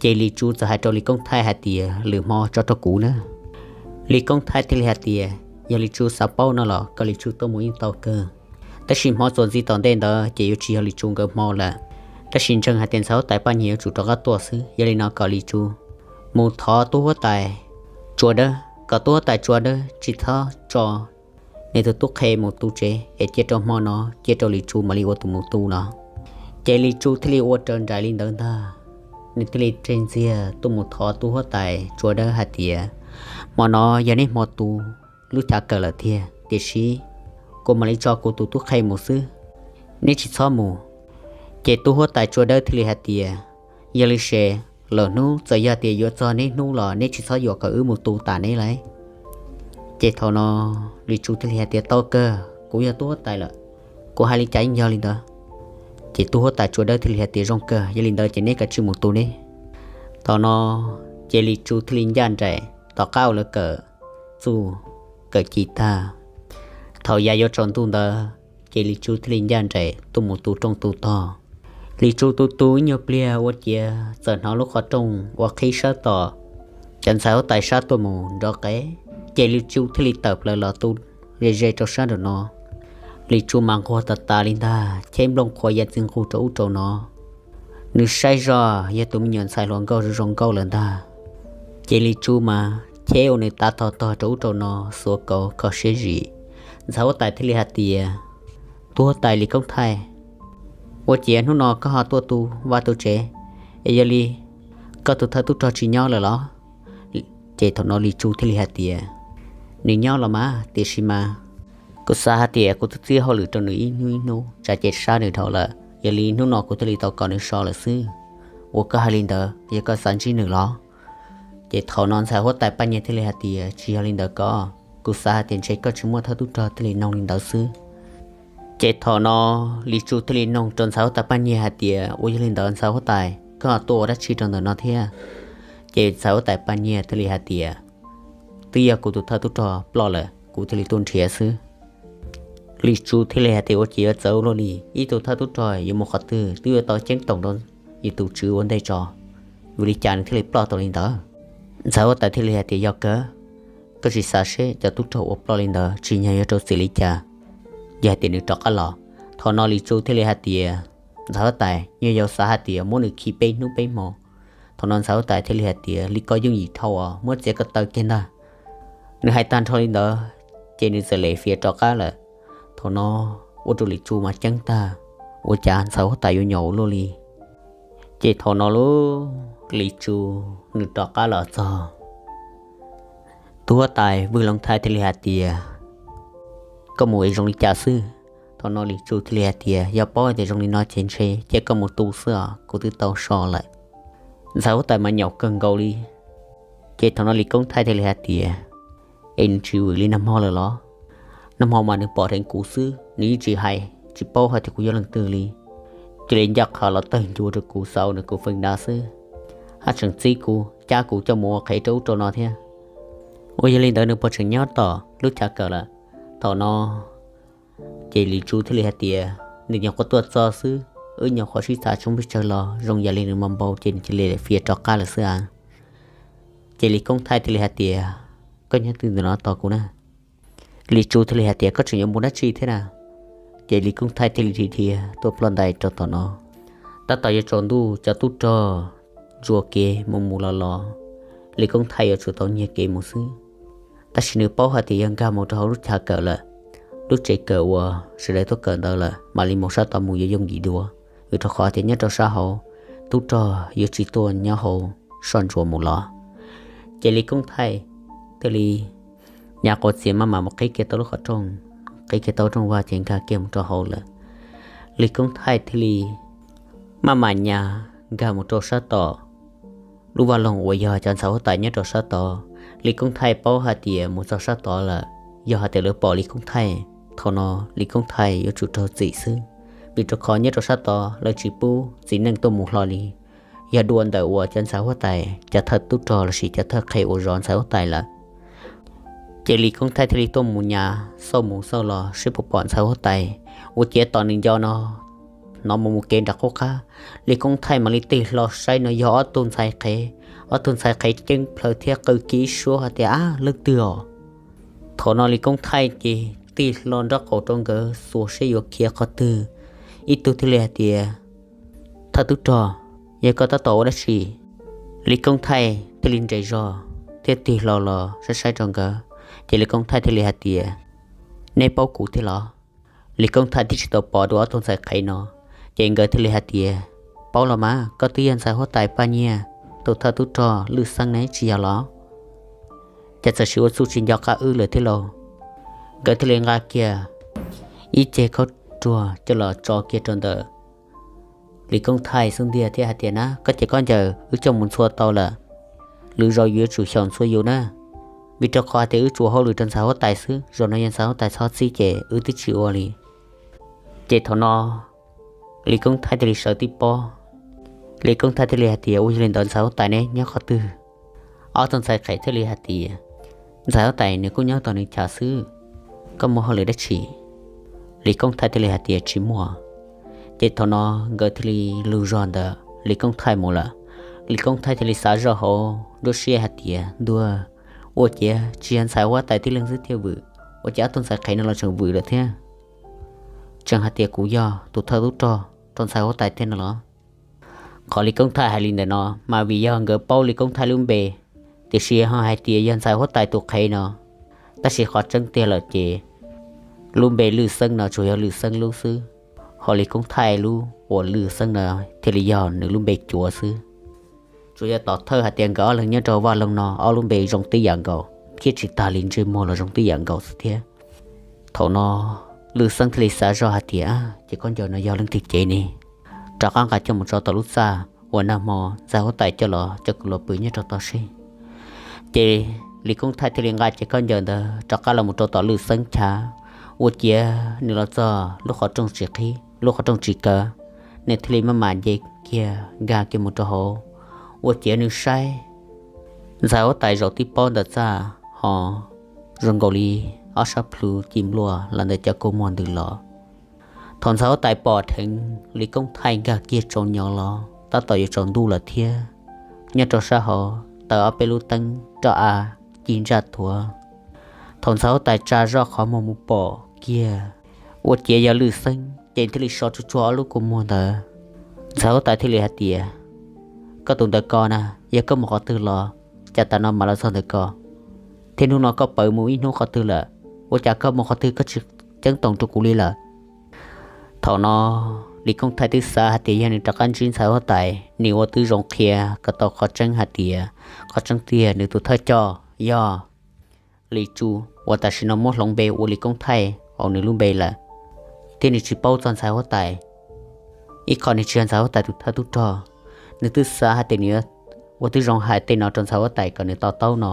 ces Lis Tsu txawm hais rau Lis Koob Thaij hais tias lwm hmo tso rau kuv na. Lis Koob Thaij thiaj li hais tias yog Lis Tsu xav paub no los kom Lis Tsu tuaj mus yeej tau kawg. Tab sis hmo txuas ntxiv tom ntej ntawd ces yuav tsis yog Lis Tsu nkawd hmo lawm, tab sis ntseeg hais tias ntxhais huab tais Paj Nyiag yuav tsum rov qab tuaj xwb. Yog li no kom Lis Tsu mus thov tub huab tais Tsua Dawb, kom tub huab tais Tsua Dawb tsis txhob tso nws tus tub qhe mus tu tsev es cia rau hmo no cia rau Lis Tsu mam li ua tus mus tu no. Ces Lis Tsu thiaj li ua raws nraim li ntawd ntag. Nws thiaj li tseg ntxiag tuaj mus thov tub huab tais Tsua Dawb hais tias hmo no yog neb hmo tu lub chav kawm lawm tiag, tiam sis kuv mam li tso kuv tus tub qhe mus xwb, neb tsis txhob mus. Ces tub huab tais Tsua Dawb thiaj li hais tias yog li ces lwm hnub txawm yog tias yuav txog neb hnub los neb tsis txhob yuam kom wb mus tu tas neb lauj. Ces thaum no Lis Tsu thiaj li hais tias tau kawg, kuv yog tub huab tais lawm, kuv hais li cas yeej yog li ntawd. Ces tub huab tais Tsua Dawb thiaj li hais tias zoo kawg, yog li ntawd ces neb kav tsij mus tu neb. Thaum no ces Lis Tsu thiaj li ncaj nraim tom qab uas lawv kawm txuj kawm ci tag. Thaum yav yuav tsaus ntuj ntawd ces Lis Tsu thiaj li ncaj nraim tuaj mus tu rooj tu tog. Lis Tsu tu tu ib nyuag pliag ua ciav txawm hnov lub qhov rooj ua qhib sab tom cov ntxhais huab tais sab tuaj mus nrov qev, ces Lis Tsu thiaj li tawm plaws los tu ze ze rau sab nraum no. Lis Tsu mas nquag tas tas li ntag, cheb nplooj qhuav ya txi nqug rau ub rau no. Nws saib zoj yog tus me nyuam ntxhais hluas nkauj zoo zoo nkauj lawm ntag. Ces Lis Tsu mas cheb ua nws tav tog tog rau ub rau no, xuav kauv kho siab zim. Ntxhais huab tais thiaj li hais tias, tub huab tais Lis Koob Thaij, ua ciav hnub no koj ho tuaj tu vaj tu tsev, es yog li koj tus thawj tub rog tsis nyob lawm los? Ces thaum no Lis Tsu thiaj li hais tias, nws nyob los mas, tiam sis mas kuv xav hais tias kuv twb txib hauj lwm rau nws ib hnub ib hnub tsam ces sab nws dhau lawm, yog li hnub no kuv thiaj li tau kom nws so lawm xwb. Ua koj hais li ntawd yog koj xav ntsib nws los? Ces thaum no ntxhais huab tais Paj Nyiag thiaj li hais tias, tsis yog li ntawd koj, kuv xav hais tias ntshe koj tsis muaj thawj tub rog thiaj li noog li ntawd xwb. Ces thaum no Lis Tsu thiaj li noog rau ntxhais huab tais Paj Nyiag hais tias, ua yog li ntawd ntxhais huab tais, koj tuaj ua dab tsi rau ntawm no thiab? Ces ntxhais huab tais Paj Nyiag thiaj li hais tias, twb yog kuv tus thawj tub rog ploj lawm kuv thiaj li tuaj nrhiav xwb. Lis Tsu thiaj li hais tias, ua ciav yuav txawv ua luaj li, ib tug thawj tub rog yuav mus qhov twg twb yuav tau ceeb toom rau yus tus tswv ua ntej tso, vim li cas nws thiaj li ploj tau li ntawd? Ntxhais huab tais thiaj li hais tias, yog kawg, koj tsis xav seb cov tub rog uas ploj li ntawd tsim nyog yog rau txim li cas, yog hais tias nws rov qab los? Thaum no Lis Tsu thiaj li hais tias, ntxhais huab tais, nyuag yau xav hais tias muab nws khi peb hnub peb hmo. Thaum no ntxhais huab tais thiaj li hais tias, li koj yooj yim dhau os, muab txiav ko taw kiag ntag. Nws hais tag nrho li ntawd ces nws txawm lem fiav rov qab lawm. Thaum no ua rau Lis Tsu mas ceeb tag, ua cas ntxhais huab tais yuav nyuam ua luaj li. Ces thaum no lub Lis Tsu nws rov qab los txog, tub huab tais Vwj Looj Thaij thiaj li hais tias, koj mus es zoo li cas xwb? Thaum no Lis Tsu thiaj li hais tias, yog paub tias zoo li no ces ntshe cia koj mus tu xwb os, kuv twb tau so lawm. Ntxhais huab tais mas nyaum kawg nkaus li. Ces thaum no Lis Koob Thaij thiaj li hais tias, es nws tsis vwm li nag hmo lawm los? Nag hmo mas nws pom dheev kuv xwb, nws yeej tsis hais tsis paub hais tias kuv yog leej twg li. Cia li ncaj qha los tawg ncua rau kuv, xav ua nws kuv feem da xwb, haj tseem txib kuv cab kuv coj mus ua qhev rau ub rau no thiab. Ua yog li ntawd nws puas tseem nyob tom lub chav kawm lawm? Thaum no ces Lis Tsu thiaj li hais tias, nws nyuam qhuav tuaj txog xwb, wb nyuam qhuav sib tham tshoob pes tsawg los zoo yam li nws mas npau ces nws cia li fiav rov qab lawm xwb a. Ces Lis Koob Thaij thiaj li hais tias, koj nyob twg ntawm no tos kuv na. Lis Tsu thiaj li hais tias, koj tseem yuav mus dab tsi thiab na? Ces Lis Koob Thaij thiaj li dhia dhia tuaj ploj ntais rau tom no. Tab tom yuav tsaus ntuj, cov tub rog ntsuas kev mus mus los los, Lis Koob Thaij yuav tsum tau nyiag kev mus xwb. Tab sis nws paub hais tias yog nkag mus rau hauv lub chav kawm lawm, lub tsev kawm uas sawv daws tuaj kawm ntawd lawm, mam li mus sab tod mus yuav yooj yim dua, vim rau qhov tias nyob rau sab hauv tub rog yuav tsis tuaj nyob hauv soj ntsuam mus los. Ces Lis Koob Thaij thiaj li nyav quav txias maj mam mus qhib kiag tau lub qhov rooj, qhib kiag tau rooj vag ces nkag kiag mus rau hauv lawm. Lis Koob Thaij thiaj li maj mam nyav nkag mus rau sab tom lub vaj loog uas yog cov ntxhais huab tais nyob rau sab tod. Lis Koob Thaij paub hais tias mus txog sab tod lawm, yog hais tias lawv pom Lis Koob Thaij, thaum no Lis Koob Thaij yuav tsum raug txim xwb, vim rau qhov nyob rau sab tod lawv tsis pub txiv neej tuaj mus hlo li. Yog dua ntawm uas cov ntxhais huab tais, cov thawj tub rog lossis cov thawj qhe uas zov ntxhais huab tais lawm. Ces Lis Koob Thaij thiaj li tuaj mus nyav xauj mus xauj los seb puas pom ntxhais huab tais. Ua ciav tom nws nco no, hnov mus mus kev nram qub qab, Lis Koob Thaij mam li tig hlo saib no yog ob tug ntxhais qhev. Ob tug ntxhais qhev ceeb plhaws thiab qw kiv suab hais tias, Ab, leej twg os? Thaum no Lis Koob Thaij ces tig hlo nraub qaum rau nkawd xyuas seb yuav khiav qhov twg. Ib tug thiaj li hais tias, Thawj tub rog, yog koj tab tom ua dab tsi? Lis Koob Thaij thiaj li nres zog thiab tig hlo los saib saib rau nkawd. Ces Lis Koob Thaij thiaj li hais tias, Neb paub kuv thiab los? Lis Koob Thaij twb tsis tau pom dua ob tug ntxhais qhev no, ces nkawd thiaj li hais tias, Paub los mas, koj twb yog ntxhais huab tais Paj Nyiag tus thawj tub rog Lwj Xeeb ne, tsis yog los? Ces txawm sim ua txuj tsis nco qab wb lawm thiab lauj. Nkawd thiaj li nqa kiag ib ceg khaub ruag coj los tso kiag rau ntawm Lis Koob Thaij xub ntiag thiab hais tias, Na, koj ces koj ncaws, wb coj mus ntxhua tau lawm, lwm zaus yus yuav tsum xyaum ntxhua yus na, vim rau qhov hais tias wb tsuas hauj lwm rau ntxhais huab tais xwb, zaum no yog ntxhais huab tais txhob txib ces wb twb tsis ua li. Ces thaum no Lis Koob Thaij thiaj li sawv tib pob. Lis Koob Thaij thiaj li hais tias, Ua yog li ntawd ntxhais huab tais ne nyob qhov twg? Ob tug ntxhais qhev thiaj li hais tias, Ntxhais huab tais nws kuj nyob tom nws chav xwb, koj muaj hauj lwm dab tsi? Lis Koob Thaij thiaj li hais tias, Tsis muaj. Ces thaum no nkawd thiaj li lug zog ntawd Lis Koob Thaij mus lawm. Lis Koob Thaij thiaj li xav zoj hauv nruab siab hais tias, Ntuag, ua ciav tsis yog ntxhais huab tais tib leeg xwb thiaj vwm, ua cas ob tug ntxhais qhev no los tseem vwm lawm thiab? Tseem hais tias kuv yog tus thawj tub rog rau ntxhais huab tais thiab no los? Qhov Lis Koob Thaij hais li ntawm no mas vim yog nkawd paub Lis Koob Thaij lub npe, tiam sis ho hais tias yog ntxhais huab tais tus qhev no, tab sis qhov tseeb tiag lawm ces lub npe Lwj Xeeb no tsuas yog Lwj Xeeb lub xwb, ho Lis Koob Thaij lub uas Lwj Xeeb no thiaj li yog nws lub npe cuav xwb. Tsuas yog tom thawj hais tias nkawd ob leeg nyob rau vaj loog no ob lub npe zoo tib yam nkaus thiab tsis tas li ntsej muag los zoo tib yam nkaus xwb thiab. Thaum no Lwj Xeeb thiaj li xav zoj hais tias, Ces khaub ncaws no yog leej twg cev ne? Rov qab nqa coj mus tso tom lub txaj uas nag hmo ntxhais huab tais coj los coj kuv los pw nyob rau tod seb. Ces Lis Koob Thaij thiaj li nqa cev khaub ncaws ntawd rov qab los mus rau tom Lwj Xeeb chav, ua ciav nws los txog lub qhov rooj tsis qhib, lub qhov rooj tsis kaw, nws thiaj li maj mam nce kiag nkag kiag mus rau hauv, ua ciav nws saib ntxhais huab tais zaum tib pob ntawm txaj ho zoo nkaus li ob sab plhu ci nplua los ntawm cov kua muag ntws los. Thaum ntxhais huab tais pom dheev Lis Koob Thaij nkag kiag tsaus nyo los tab tom yuav tsaus ntuj lawm thiab, nyob rau sab hauv taws ob peb lub teeb roj av ci ntsaj thuav. Thaum ntxhais huab tais tsa zoj qhov muag mus pom kiag ua ciav yog Lwj Xeeb ces thiaj li so tsuag tsuag ob lub kua muag ntawd. Ntxhais huab tais thiaj li hais tias, Koj tus ntawm ko na, yog koj mus qhov twg los, cas tas no mam los txog ntawm ko? Thiab hnub no koj pawv mus ib hnub qhov twg lawm? Ua cas koj mus qhov twg koj tsis ceeb toom rau kuv li lawm? Thaum no Lis Koob Thaij twb xav hais tias yog nws rov qab ntsib ntxhais huab tais nws ua twb zoo qhia kom tau qhov tseeb hais tias qhov tseeb tiag nws tus thawj coj yog Lis Tsu, uas tam sim no muab hloov npe ua Lis Koob Thaij hauv nws lub npe lawm, thiab nws tsis paub txog ntxhais huab tais. Ib qho nws tsis yog ntxhais huab tais tus thawj tub rog, nws twb xav hais tias nws ua twb zoo hais tej no rau ntxhais huab tais kom nws to taub no,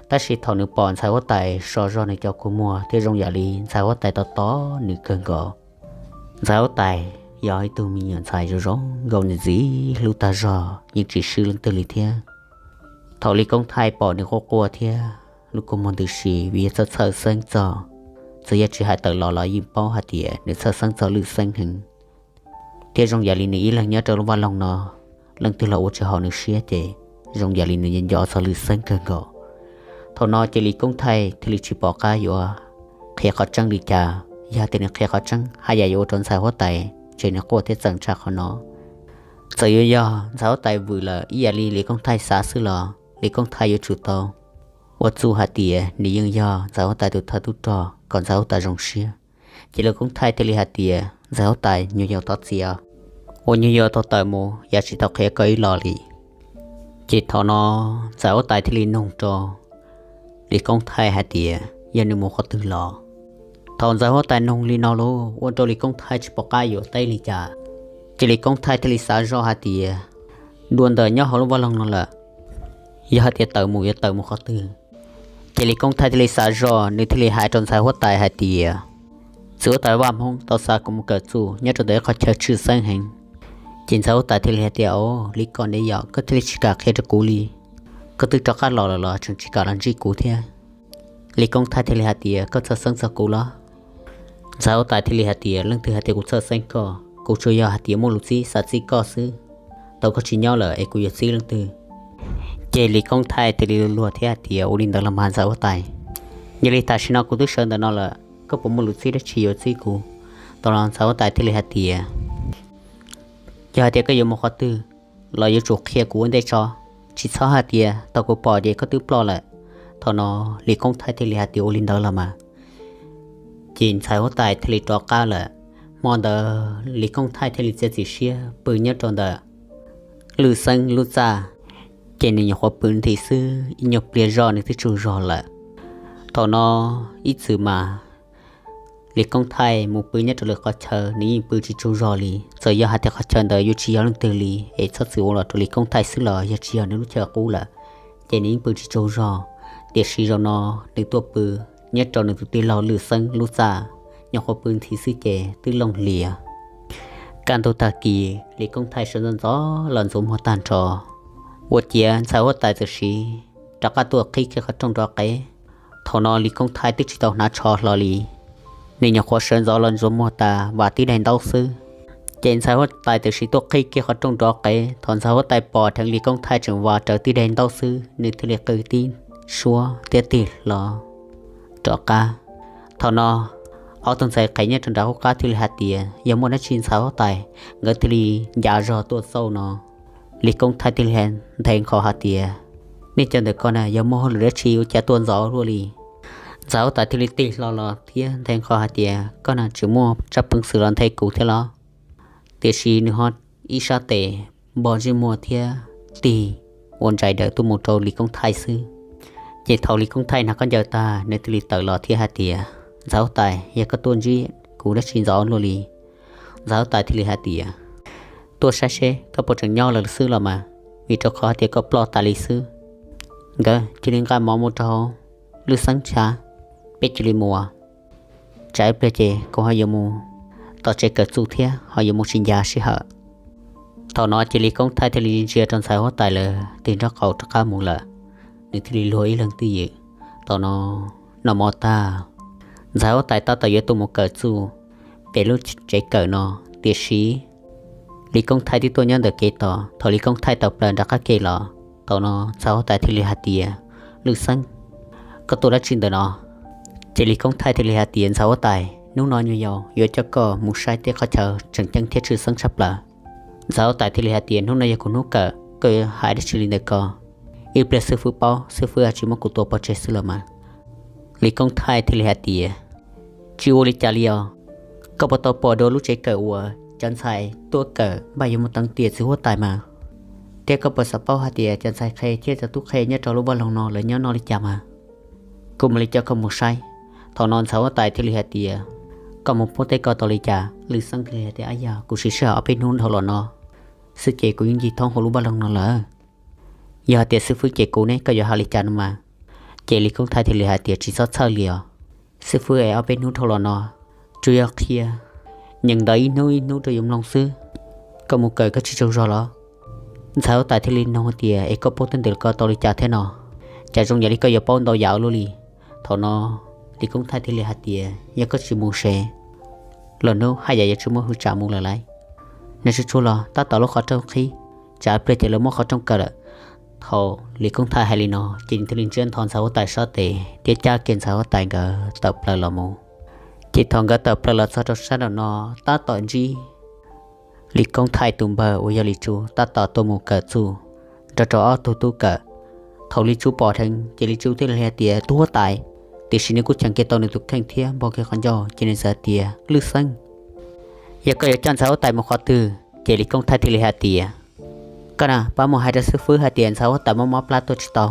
tab sis thaum nws pom ntxhais huab tais so zog nws cov kua muag thiab zoo yam li ntxhais huab tais to taub nws kawg nkaus. Ntxhais huab tais yog ib tug me nyuam ntxhais zoo zoo nkauj ntxim ntxim hlub tag zog yeej tsis swb leej twg li thiab. Thaum Lis Koob Thaij pom nws quaj quaj thiab lub kua muag ntws si vim yog txhawj txhawj xeeb txog, txawm yog tsis hais tawm los los yeej paub hais tias nws txhawj xeeb txog Lwj Xeeb heev. Thiab zoo yam li nws ib leeg nyob rau lub vaj loog no, leej twg los ua tsis haum nws siab ces zoo yam li nws nco nco txog Lwj Xeeb kawg nkaus. Thaum no ces Lis Koob Thaij thiaj li tsis pom qab yuav qhia qhov tseeb li cas, yog tias nws qhia qhov tseeb haj yam yuav ua rau ntxhais huab tais ces nws quaj thiab txawm tshaj qhov no. Txawm yuav yog ntxhais huab tais vwm lawm ib yam li Lis Koob Thaij xav xwb los Lis Koob Thaij yuav tsum tau ua txuj hais tias nws yeej yog ntxhais huab tais tus thawj tub rog kom ntxhais huab tais zoo siab. Ces Lis Koob Thaij thiaj li hais tias, ntxhais huab tais, nyuag yaus tov txim, uas nyuag yaus tau tawm mus yav tsis tau qhia koj ib los li. Ces thaum no ntxhais huab tais thiaj li nug rau Lis Koob Thaij hais tias yog nws mus qhov twg los. Thaum ntxhais huab tais nug li no lauj, ua rau Lis Koob Thaij tsis pom qab yuav teb li cas. Ces Lis Koob Thaij thiaj li xav zoj hais tias, dua ntawm nyob hauv lub vaj loog no lawm, yog hais tias tawm mus yuav tawm mus qhov twg? Ces Lis Koob Thaij thiaj li xav zoj, nws thiaj li hais rau ntxhais huab tais hais tias, txiv huab tais Vaj Hmoob tau xa kuv mus kawm txuj nyob rau ntawm ib qhov chaw tshwj xeeb heev. Ces ntxhais huab tais thiaj li hais tias, o, li ko ne yom, koj thiaj li tsis kam qhia rau kuv li. Koj twb rov qab los lawm los tseem tsis kam los ntsib kuv thiab? Lis Koob Thaij thiaj li hais tias, koj txhawj xeeb txog kuv los? Ntxhais huab tais thiaj li hais tias, leej twg hais tias kuv txhawj xeeb koj? Kuv tsuas yog hais tias muaj lus txib xav txib koj xwb. Tau koj tsis nyob lawm es kuv yuav txib leej twg? Ces Lis Koob Thaij thiaj li luag thiab hais tias, ua li ntawd los mas ntxhais huab tais, yog li tam sim no kuv twb sawv ntawm no lawm, koj puas muaj lus txib dab tsi yuav txib kuv? Thaum no ntxhais huab tais thiaj li hais tias, yog hais tias koj yuav mus qhov twg los yuav tsum qhia kuv ua ntej tso, tsis txhob hais tias tau kuv pom ces koj twb ploj lawm. Thaum no Lis Koob Thaij thiaj li hais tias, ua li ntawd los mas. Ces ntxhais huab tais thiaj li rov qab lawm. Hmo ntawd Lis Koob Thaij thiaj li txiav txim siab pw nyob rau ntawm Lwm Xeeb lub txaj, ces nws nyuam qhuav pw nthi xwb ib nyuag pliag zoj nws twb tsaug zog lawm. Thaum no ib txwm mas Lis Koob Thaij mus pw nyob rau lwm qhov chaw nws yeej pw tsis tsaug zog li. Txawm yog hais tias qhov chaw ntawd yuav tsis yog leej twg li es txhob txwm ua los rau Lis Koob Thaij xwb los yog tsis yog nws lub chaw qub lawm, ces nws yeej pw tsis tsaug zog. Tiam sis zaum no nws tuaj pw nyob rau nws tus tij laug Lwm Xeeb lub txaj, nyuam qhuav pw nthi xwb ces twb looj hlias. Kaj ntug tag kis Lis Koob Thaij sawv ntxov ntxov los ntxuav muag tag nrho, ua ciav ntxhais huab tais txawm siv rov qab tuaj qhib kiag qhov rooj nrov qev. Thaum no Lis Koob Thaij twb tsis tau hnav tsho hlo li, nws nyuam qhuav sawv ntxov los ntxuav muag tas vam tib daig ntaub xwb. Ces ntxhais huab tais txawm siv tuaj qhib kiag qhov rooj nrov qev. Thaum ntxhais huab tais pom dheev Lis Koob Thaij tseem vam rawv tib daig ntaub xwb, nws thiaj li qw tib suab thiab tig hlo rov qab. Thaum no ob tug ntxhais qhev nyob rau nram qab thiaj li hais tias, yog muaj dab tsi ntxhais huab tais? Nkawd thiaj li ncav zog tuaj xauj no. Lis Koob Thaij thiaj li nthe nqho hais tias, nej cov ntawm ko na yog muaj hauj lwm dab tsi ua cas tuaj ntxov luaj li? Ntxhais huab tais thiaj li tig hlo los thiab nthe nqho hais tias, koj na tseem muaj tsab peev xwm los nthe kuv thiab los? Tiam sis nws ho ib sab tes npo ntsej muag thiab tig ua ntsais daws tuaj mus rau Lis Koob Thaij xwb. Ces thaum Lis Koob Thaij hnav khaub ncaws tag nws thiaj li tawm los thiab hais tias, ntxhais huab tais, yog koj tuaj ntsib kuv dab tsi ntxov luaj li? Ntxhais huab tais thiaj li hais tias, tuaj saib seb koj puas tseem nyob lawm xwb los mas, vim rau qhov hais tias koj ploj tas li xwb. Nkawd cia li nqa mov mus rau Lwm Xeeb tsav, peb cia li mus, tsam ib pliag ces kuv ho yuav mus tom tsev kawm txuj thiab ho yuav mus tsis ncav sij hawm. Thaum no ces Lis Koob Thaij thiaj li ntsia rau ntxhais huab tais lawv tig nraub qaum rov qab mus lawm, nws thiaj li luag ib leeg twj ywm. Thaum no noj mov tag, ntxhais huab tais tab tom yuav tuaj mus kawm txuj pem lub tsev kawm no, tiam sis Lis Koob Thaij twb tuaj nyob ntawm kev tos. Thaum Lis Koob Thaij tawm plaws nram qab ke los, thaum no ntxhais huab tais thiaj li hais tias, Lwm Xeeb, koj tuaj dab tsi ntawm no? Ces Lis Koob Thaij thiaj li hais tias, ntxhais huab tais, hnub no nyuag yaus yuav coj koj mus saib tej qhov chaw tseem ceeb thiab tshwj xeeb tshaj plaws. Ntxhais huab tais thiaj li hais tias, hnub no yog kuv hnub kawm, koj yuav hais dab tsi li ntawm ko? Ib pliag xib fwb paub, xib fwb tsis muab kuv tua pov tseg xwb los mas. Lis Koob Thaij thiaj li hais tias, tsis ua li cas li os. Koj puas tau pom dua lub tsev kawm uas cov ntxhais tuaj kawm npaj yuav mus teev tiam txiv huab tais mas? Thiab koj puas xav paub hais tias cov ntxhais qhe thiab cov tub qhe nyob rau lub vaj loog no lawv nyob noj li cas mas? Kuv mam li coj koj mus saib. Thaum no ntxhais huab tais thiaj li hais tias, koj mus pub teb ko tau li cas? Lwm Xeeb thiaj li hais tias, ab yog kuv siv sij hawm ob peb hnub dhau los no xwb ces kuv yeej ncig thoob hauv lub vaj loog no lawm. Yog hais tias xib fwb cem kuv ne koj yuav hais li cas no mas? Ces Lis Koob Thaij thiaj li hais tias, tsis txhob txhawj li os. Xib fwb es ob peb hnub dhau los no tsuas yog qhia nyeem ntawv ib hnub ib hnub rau yus mloog xwb. Koj mus kawm koj tsis tsaug zog los? Ntxhais huab tais thiaj li nug tias, es koj paub tej ntawm ko tau li cas thiab no? Cas zoo yam li koj yuav paub ntau yam luaj li. Thaum no Lis Koob Thaij thiaj li hais tias, yog koj tsis mus ces lwm hnub haj yam yuav tsis muaj hwj cham mus lawm lauj. Nws tsuag tsuag los tab tom lub qhov rooj qhib, tsam pliag ces lawv muab qhov rooj kaw lawm. Thaum Lis Koob Thaij hais li no ces nws thiaj li ntsiab ntho ntxhais huab tais sab tes thiab cab kiag ntxhais huab tais nkawd tawm plaws los mus. Ces thaum nkawd tawm plaws los txog rau sab nraum no, tab tom ntsib Lis Koob Thaij tus npawg uas yog Lis Tsum tab tom tuaj mus kawm txuj nrog rau ob tug tub kawm. Thaum Lis Tsum pom dheev ces Lis Tsum thiaj li hais tias, Tub huab tais, tiam sis nws kuj cheem kiag tau nws tus kheej thiab npog kiag qhov ncauj, ces nws txawm hais tias, Lwj Xeeb, yog koj yuav coj ntxhais huab tais mus qhov twg? Ces Lis Koob Thaij thiaj li hais tias, Koj na, pab mus hais rau xib fwb hais tias ntxhais huab tais mob mob plab tuaj tsis tau.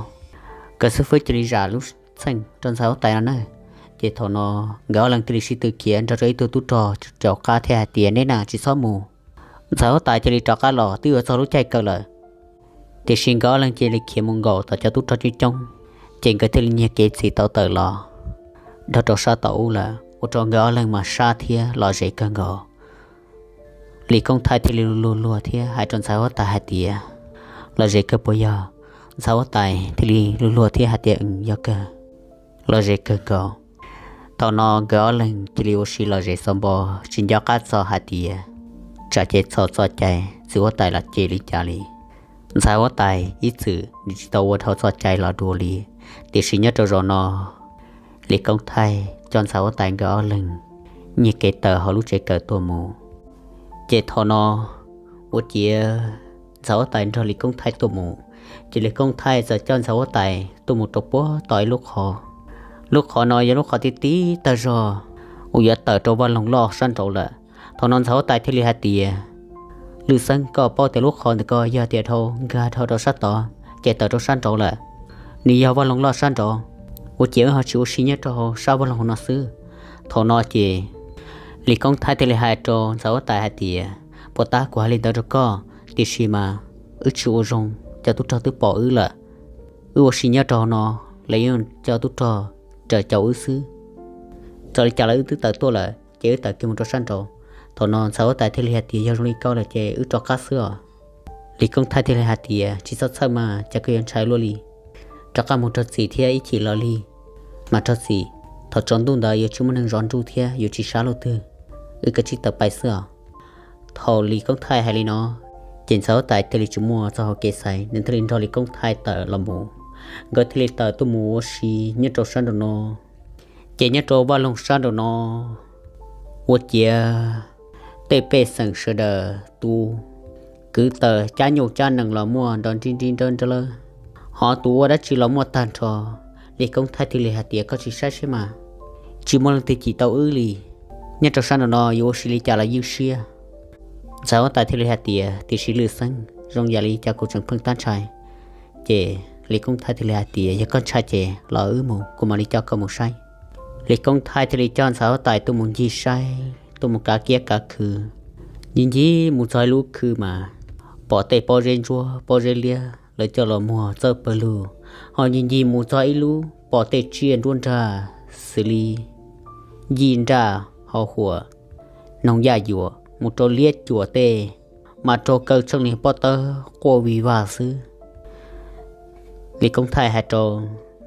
Kom xib fwb cia li zam lub txheej rau ntxhais huab tais no na. Ces thaum no nkawd ob leeg thiaj li sib tw khiav nrog rau ib tug tub rog caum qab thiab hais tias, Neb na tsis txhob mus, ntxhais huab tais cia li rov qab los twb yuav txog lub caij kawg lawm. Tiam sis nkawd ob leeg cia li khiav mus nkaum tom cov tub rog coob coob, ces nkawd thiaj li nyiag kev txim tau tawm los nrog rau sab tom ub lawm, ua rau nkawd ob leeg mas sab thiab lom zem kawg nkaus. Lis Koob Thaij thiaj li luag luag thiab hais rau ntxhais huab tais hais tias, Lom zem kawg puas yog? Ntxhais huab tais thiaj li luag luag thiab hais tias, Yog kawg, lom zem kawg nkaus. Thaum no nkawd ob leeg cia li ua si lom zem xaus npo, tsis nco qab txog hais tias tsam ces txog txoj cai txiv huab tais los ces li cas li. Ntxhais huab tais ib txwm nws tsis tau ua dhau txoj cai los dua li, tiam sis nyob rau zaum no Lis Koob Thaij coj ntxhais huab tais nkawd ob leeg nyiag kev tawm hauv lub tsev kawm tuaj mus. Ces thaum no ua ciav ntxhais huab tais nrog Lis Koob Thaij tuaj mus, ces Lis Koob Thaij txawm coj ntxhais huab tais tuaj mus rau puag tom ib lub qhov. Lub qhov no yog lub qhov tib tib tag zog uas yuav tawm rau vaj loog loj sab nraud lawm. Thaum no ntxhais huab tais thiaj li hais tias, Lwj Xeeb, koj paub tias lub qhov ntawm ko yog tias dhau nkag dhau rau sab tod ces tawm rau sab nraud lawm. Nws yog vaj loog loj sab nraud, ua ciav wb ho tsis ua si nyob rau hauv sab vaj loog no xwb. Thaum no ces Lis Koob Thaij thiaj li hais rau ntxhais huab tais hais tias, Puas tab kuv hais li ntawd rau koj, tiam sis mas wb tsis ua zoo, cov tub rog twb pom wb lawm. Wb ua si nyob rau hauv no, lawv yeej cov tub rog raws caum wb xwb. Txawm li cas los wb twb tawm tuaj lawm ces wb tawm kiag mus rau sab nraud. Thaum no ntxhais huab tais thiaj li hais tias, Yog zoo li koj lawm ces wb rov qab xwb os. Lis Koob Thaij thiaj li hais tias, Tsis txhob txhawj mas, cas koj yuav ntshai luaj li. Rov qab mus raug txim thiab ib chim los li mas raug txim. Thaum tsaus ntuj ntawd yuav tsis muaj neeg zov nruj thiab yuav tsis sab luaj twg. Wb kav tsij tawm pais xwb os. Thaum Lis Koob Thaij hais li no, ces ntxhais huab tais thiaj li tsis muaj txoj hau kev xaiv, nws thiaj li nrog Lis Koob Thaij tawm los mus. Nkawd thiaj li tawm tuaj mus ua si nyob rau sab nraum no. Ces nyob rau vaj loog sab nraum no, ua ciav tej pej xeem sawv daws tus kwv taws cab nyuj cab nees los muaj nrov nrib nrib nrawb nrawb, ho tus ua dab tsi los muaj tag nrho. Lis Koob Thaij thiaj li hais tias, Koj tsis saib seb mas, tsis muaj leej twg cim tau wb li. Nyob rau sab nraum no yuav ua si li cas los ywj siab. Ntxhais huab tais thiaj li hais tias, Tiam sis Lwj Xeeb, zoo yam li cas kuv tseem pheej tab ntshai. Ces Lis Koob Thaij thiaj li hais tias, Yog koj ntshai ces los wb mus, kuv mam li coj koj mus saib. Lis Koob Thaij thiaj li coj ntxhais huab tais tuaj mus ncig saib, tuaj mus kav kiab kav khw, ncig ncig mus txog ib lub khw mas pom tej pob zeb ntsuab pob zeb liab lawv coj los muag txawj pawg lug, ho ncig ncig mus txog ib lub pom tej tsiaj nruab nrag xws li yij nraj, ho huam, noog yaj yuam, mus rau liab cuam tej, mas raug kaw tseej li pob tawb quaj vig vag xwb. Lis Koob Thaij hais rau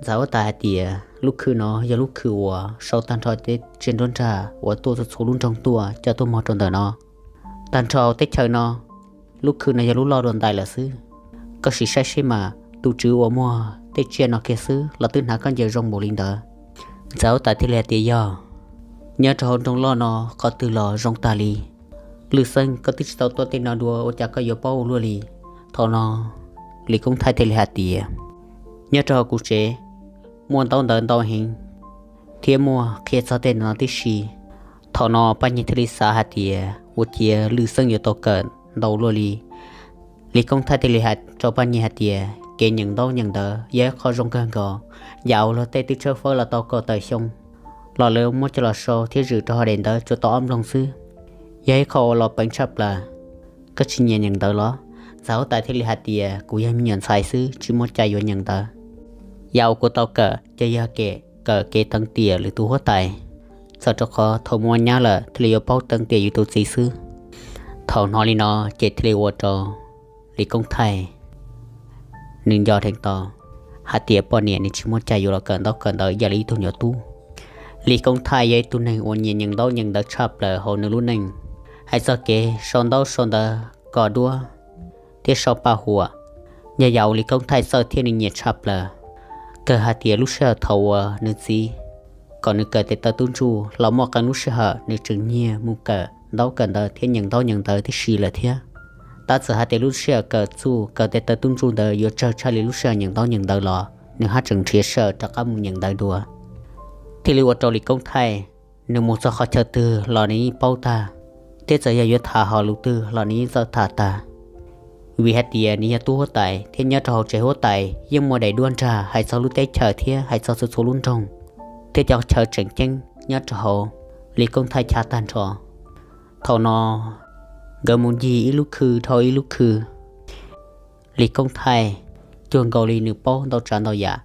ntxhais huab tais hais tias, Lub khw no yog lub khw uas sau tag nrho tej tsiaj nruab nrag uas tuaj txhua txhua lub nroog tuaj coj tuaj muag rau ntawm no. Tag nrho teb chaws no, lub khw no yog lub loj dua ntais lawm xwb. Koj sim saib seb mas, tus tswv uas muag tej tsiaj no kiag xwb los twb hnav khaub ncaws zoo npaum li ntawd. Ntxhais huab tais thiaj li hais tias, Yog, nyob rau hauv nroog loj no qhov twg los zoo tag li. Lwj Xeeb, koj twb tsis tau tuaj tej no dua ua cas koj yuav paub ua luaj li? Thaum no Lis Koob Thaij thiaj li hais tias, Nyob rau hauv kuv tsev muaj ntaub ntawv ntau heev thiab muaj qhia txog tej no tib si. Thaum no Paj Nyiag thiaj li xav hais tias ua ciav Lwj Xeeb yuav tau kawm ntau luaj li. Lis Koob Thaij thiaj li hais rau Paj Nyiag hais tias, Kev nyeem ntaub nyeem ntawv yog ib qho zoo kawg nkaus, yam uas luag tej twb tshawb fawb los tau kaum tawm xyoo los lawv muab coj los sau thiab zwm rau hauv daim ntawv tsuas tau ob nploog xwb, yog ib qho uas los peev tshaj plaws. Koj tsis nyiam nyeem ntawv los? Ntxhais huab tais thiaj li hais tias, Kuv yog me nyuam ntxhais xwb, tsis muaj cai yuav nyeem ntawv. Yam uas kuv tau kawm ces yog kev kawm kev teev tiam lwm tus huab tais, txawm rau qhov thaum mus ua nyab lawm thiaj li yuav paub teev tiam yus tus txiv xwb. Thaum hnov li no ces thiaj li ua rau Lis Koob Thaij nws nco dheev tau hais tias poj niam nws tsis muaj cai yuav los kawm ntaub kawm ntawv ib yam li ib tug nyuam tub. Lis Koob Thaij yog ib tug neeg uas nyiam nyeem ntaub nyeem ntawv tshaj plaws hauv nws lub neej. Hais txog kev sau ntaub sau ntawv, kos duab thiab sau paj huam, yog yam uas Lis Koob Thaij txawj thiab nws nyiam tshaj plaws. Kawg hais tias lub sij hawm thaum uas nws txiv kom nws kawm tes taw tub ntsuj los muaj qee lub sij hawm nws tseem nyiag mus kawm ntaub kawm ntawv thiab nyeem ntaub nyeem ntawv tib si lawm thiab. Tab txawm hais tias lub sij hawm kawm txuj kawm tes taw tub ntsuj ntawd yuav tsawg tshaj li lub sij hawm nyeem ntaub nyeem ntawv los nws haj tseem nrhiav sij hawm rov qab mus nyeem ntawv dua. Thiaj li ua rau Lis Koob Thaij, nws mus txog qhov chaw twg los nws yeej paub tag, thiab txawm yog yuav tham hom lus twg los nws yeej txawj tham tag. Vim hais tias nws yog tub huab tais thiab nyob rau hauv tsev huab tais yeej muaj daim duab nrag hais txog lub teb chaws thiab hais txog txhua txhua lub nroog, thiab cov chaw tseem ceeb nyob rau hauv Lis Koob Thaij chav tag nrho. Thaum no nkawd mus ncig ib lub khw dhau ib lub khw, Lis Koob Thaij cuag nkaus li nws paub ntau tsav ntau yam,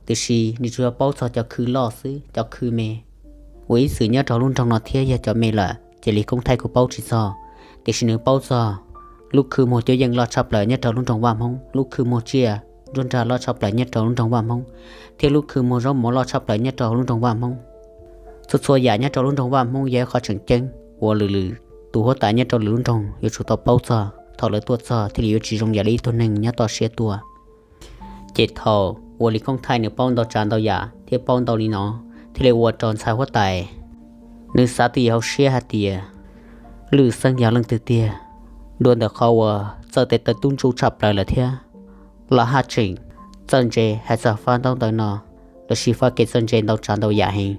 tiam sis nws tsuas yog paub txog cov khw loj xwb, cov khw me uas ib txwm nyob rau lub nroog no thiab yog cov me lawm ces Lis Koob Thaij kuj paub tsis txog. Tiam sis nws paub txog lub khw muag cuab yeej loj tshaj plaws nyob rau lub nroog Vaj Hmoob, lub khw muag tsiaj nruab nrag loj tshaj plaws nyob rau lub nroog Vaj Hmoob, thiab lub khw muag zaub mov loj tshaj plaws nyob rau lub nroog Vaj Hmoob. Txhua txhua yam nyob rau lub nroog Vaj Hmoob yog ib qhov tseem ceeb uas lwm lwm tus huab tais nyob rau lwm lub nroog yuav tsum tau paub txog, thaum lawv tuaj txog thiaj li yuav tsis zoo yam li ib tug neeg nyob toj siab tuaj. Ces thaum uas Lis Koob Thaij nws paub ntau tsav ntau yam thiab paub ntau li no, thiaj li ua rau ntxhais huab tais nws xav twj ywm hauv siab hais tias Lwj Xeeb yog leej twg tiag, dua ntawm qhov uas txawj tes taw tub ntsuj tshaj plaws lawm thiab los haj tseem txawj ntse hais txog fab ntaub ntawv no, los sis fab kev txawj ntse ntau tsav ntau yam heev.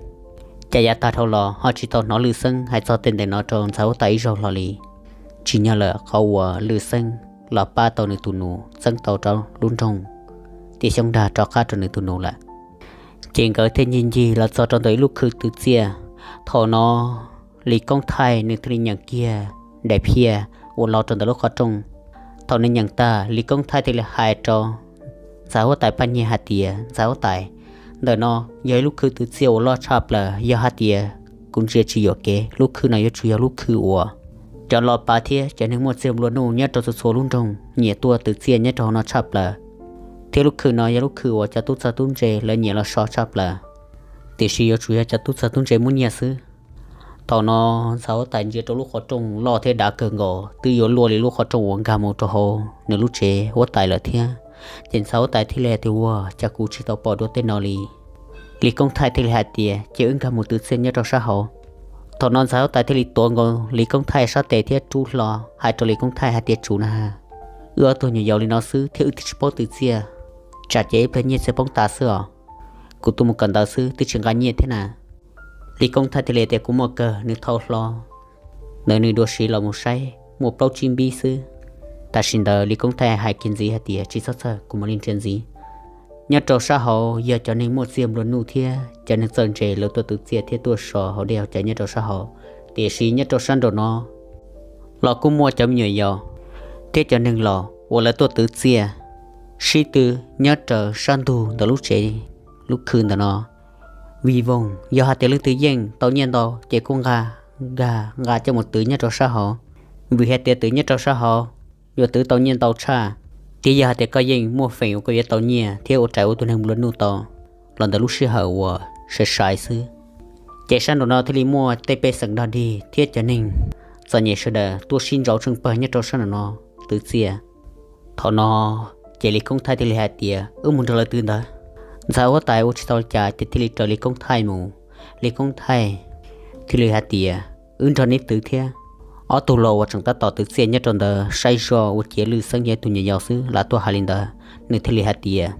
Cas yav tag dhau los ho tsis tau hnov Lwj Xeeb hais txog tej ntawm no rau ntxhais huab tais ib zaug hlo li. Tsim nyog lawm qhov uas Lwj Xeeb los pab tau nws tus nus txeeb tau rau lub nroog Tiaj Xyoob Dag rov qab rau nws tus nus lawm. Ces nkawd thiaj ncig ncig los txog rau ntawm ib lub khw twv txiaj. Thaum no Lis Koob Thaij nws thiaj li nyeem kiag daim phiaj uas los rau ntawm lub qhov rooj. Thaum nws nyeem tag, Lis Koob Thaij thiaj li hais rau ntxhais huab tais Paj Nyiag hais tias, ntxhais huab tais, ntawm no yog ib lub khw twv txiaj uas loj tshaj plaws, yog hais tias kuv ntsia tsis yuam kev, lub khw no yuav tsum yog lub khw uas cov lo pav thiab cov neeg muaj txiag nplua nuj nyob rau txhua txhua lub nroog nyiam tuaj twv txiaj nyob rau hauv no tshaj plaws, thiab lub khw no yog lub khw uas cov tub txawj tub ntse lawv nyiam los so tshaj plaws, tiam sis yuav tsum yog cov tub txawj tub ntse muab nyiaj xwb. Thaum no ntxhais huab tais ntsia rau lub qhov rooj loj thiab dav kawg nkaus, twb yuav luaj li lub qhov rooj uas nkag mus rau hauv nws lub tsev huab tais lawm thiab. Ces ntxhais huab tais thiaj li hais tias, ua cas kuv tsis tau pom dua tej no li. Lis Koob Thaij thiaj li hais tias, ces wb nkag mus twv txiaj nyob rau sab hauv. Thaum no ntxhais huab tais thiaj li tuav nkaus Lis Koob Thaij sab tes thiab rub hlo hais rau Lis Koob Thaij hais tias, tsum na, wb ob tug nyuam yaus li no xwb thiab wb twb tsis paub twv txiaj, tsam ces ib pliag nyiaj txiag poob tas xwb os. Kuv tuaj mus kawm ntawv xwb twb tsis nqa nyiaj thiab na. Lis Koob Thaij thiaj li tias, kuv muaj kawg. Nws thau hlo ntawm nws dua siv los mus saib muaj plaub tsib npib xwb. Tam sim ntawd Lis Koob Thaij hais kiag ntxiv hais tias, tsis txhob txhawj, kuv mam li ntsia ntxiv. Nyob rau sab hauv yog cov neeg muaj txiag nplua nuj thiab cov neeg txawj ntse lawv tuaj twv txiaj thiab tuaj so hauv dej hauv cawv nyob rau sab hauv, tiam sis nyob rau sab nraum no los kuj muaj cov me nyuam yaus thiab cov neeg laus uas lawv tuaj twv txiaj sib tw nyob raws sab ntug ntawm lub tsev lub khw ntawm no. Vij voog, yog hais tias leej twg yeej tau nyiaj ntau ces kuj nqa, nkag nqa coj mus twv nyob rau sab hauv, vim hais tias twv nyob rau sab hauv yuav twv tau nyiaj ntau tshaj, thiab yog hais tias koj yeej muaj feem uas koj yuav tau nyiaj thiab ua raws ua tus neeg nplua nuj tau los ntawm lub sij hawm uas sai sai xwb. Ces sab nraum no thiaj li muaj tej pej xeem dog dig thiab cov neeg txom nyem sawv daws tuaj sib ntsauv tsheej pawg nyob rau sab nraum no twv txiaj. Thaum no ces Lis Koob Thaij thiaj li hais tias, wb mus nrog lawv twv ntawd. Ntxhais huab tais ua tsis tau li cas ces thiaj li raws Lis Koob Thaij mus. Lis Koob Thaij thiaj li hais tias, wb nrog neb twv thiab. Ob tug laus uas tseem tab tom twv txiaj nyob rau ntawd saib zoj ua ciav Lwj Xeeb yog ib tug nyuam yaus xwb, lam tuaj hais li ntawd. Nws thiaj li hais tias,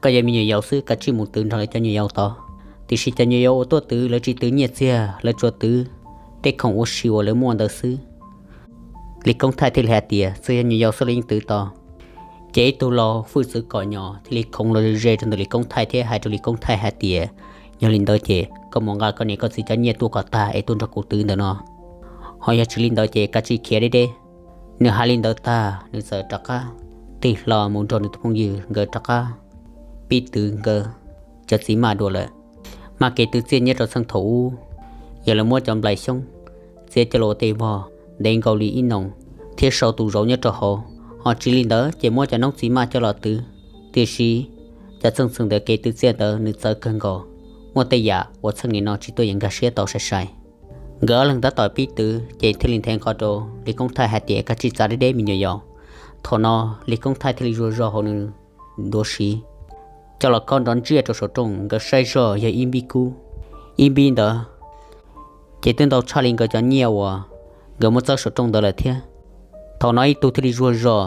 koj yog me nyuam yaus xwb, kav tsij mus twv nrog lawv cov nyuam yaus tod. Tiam sis cov nyuam yaus uas tuaj twv lawv tsis twv nyiaj txiag, lawv tsuas twv tej khoom ua si uas lawv muaj ntawd xwb. Lis Koob Thaij thiaj li hais tias, txawm yog nyuam yaus xwb los yeej twv tau. Ces ib tug laus hwj txwv kom nyom thiaj li khoov los ze rau ntawm Lis Koob Thaij thiab hais rau Lis Koob Thaij hais tias, yog li ntawd ces koj mus nqa koj niam koj txiv cov nyiaj tuaj kom tag es tuaj nrog kuv twv ntawm no. Ho yog tsis li ntawd ces kav tsij khiav deb deb. Nws hais li ntawd tag nws txawm rov qab tig hlo mus nrog nws tus phooj ywg nkawd rov qab pib twv nkawd cov txiv maj dua lawm. Maj kev twv txiaj nyob rau txheej thaum ub, yog lawv muab cov nplais xyoob txiav coj los ua tej vog ntev nkaus li ib noo thiab sau tus zauv nyob rau hauv. Ho tsis li ntawd ces muab cov noob txiv maj coj los twv. Tiam sis cov txheej txheem ntawd kev twv txiaj ntawd nws txawv kawg nkaus, muaj tej yam uas txheej nim no tsis tuaj yeem nkag siab tau sai sai. Nkawd ob leeg tab tom pib twv ces thiaj li nthe nqho rau Lis Koob Thaij hais tias, kav tsij txav deb deb me nyuam yaus. Thaum no Lis Koob Thaij thiaj li zuag zog hauv nws duav siv coj los khob nrov ntsiaj rau saum rooj, nkawd saib zoj yog ib npib kub. Ib npib ntawd Ces twb ntau tshaj li nkawd cov nyiaj uas nkawd muab txawb saum rooj ntawd lawm thiab. Thaum no ib tug thiaj li zuag zog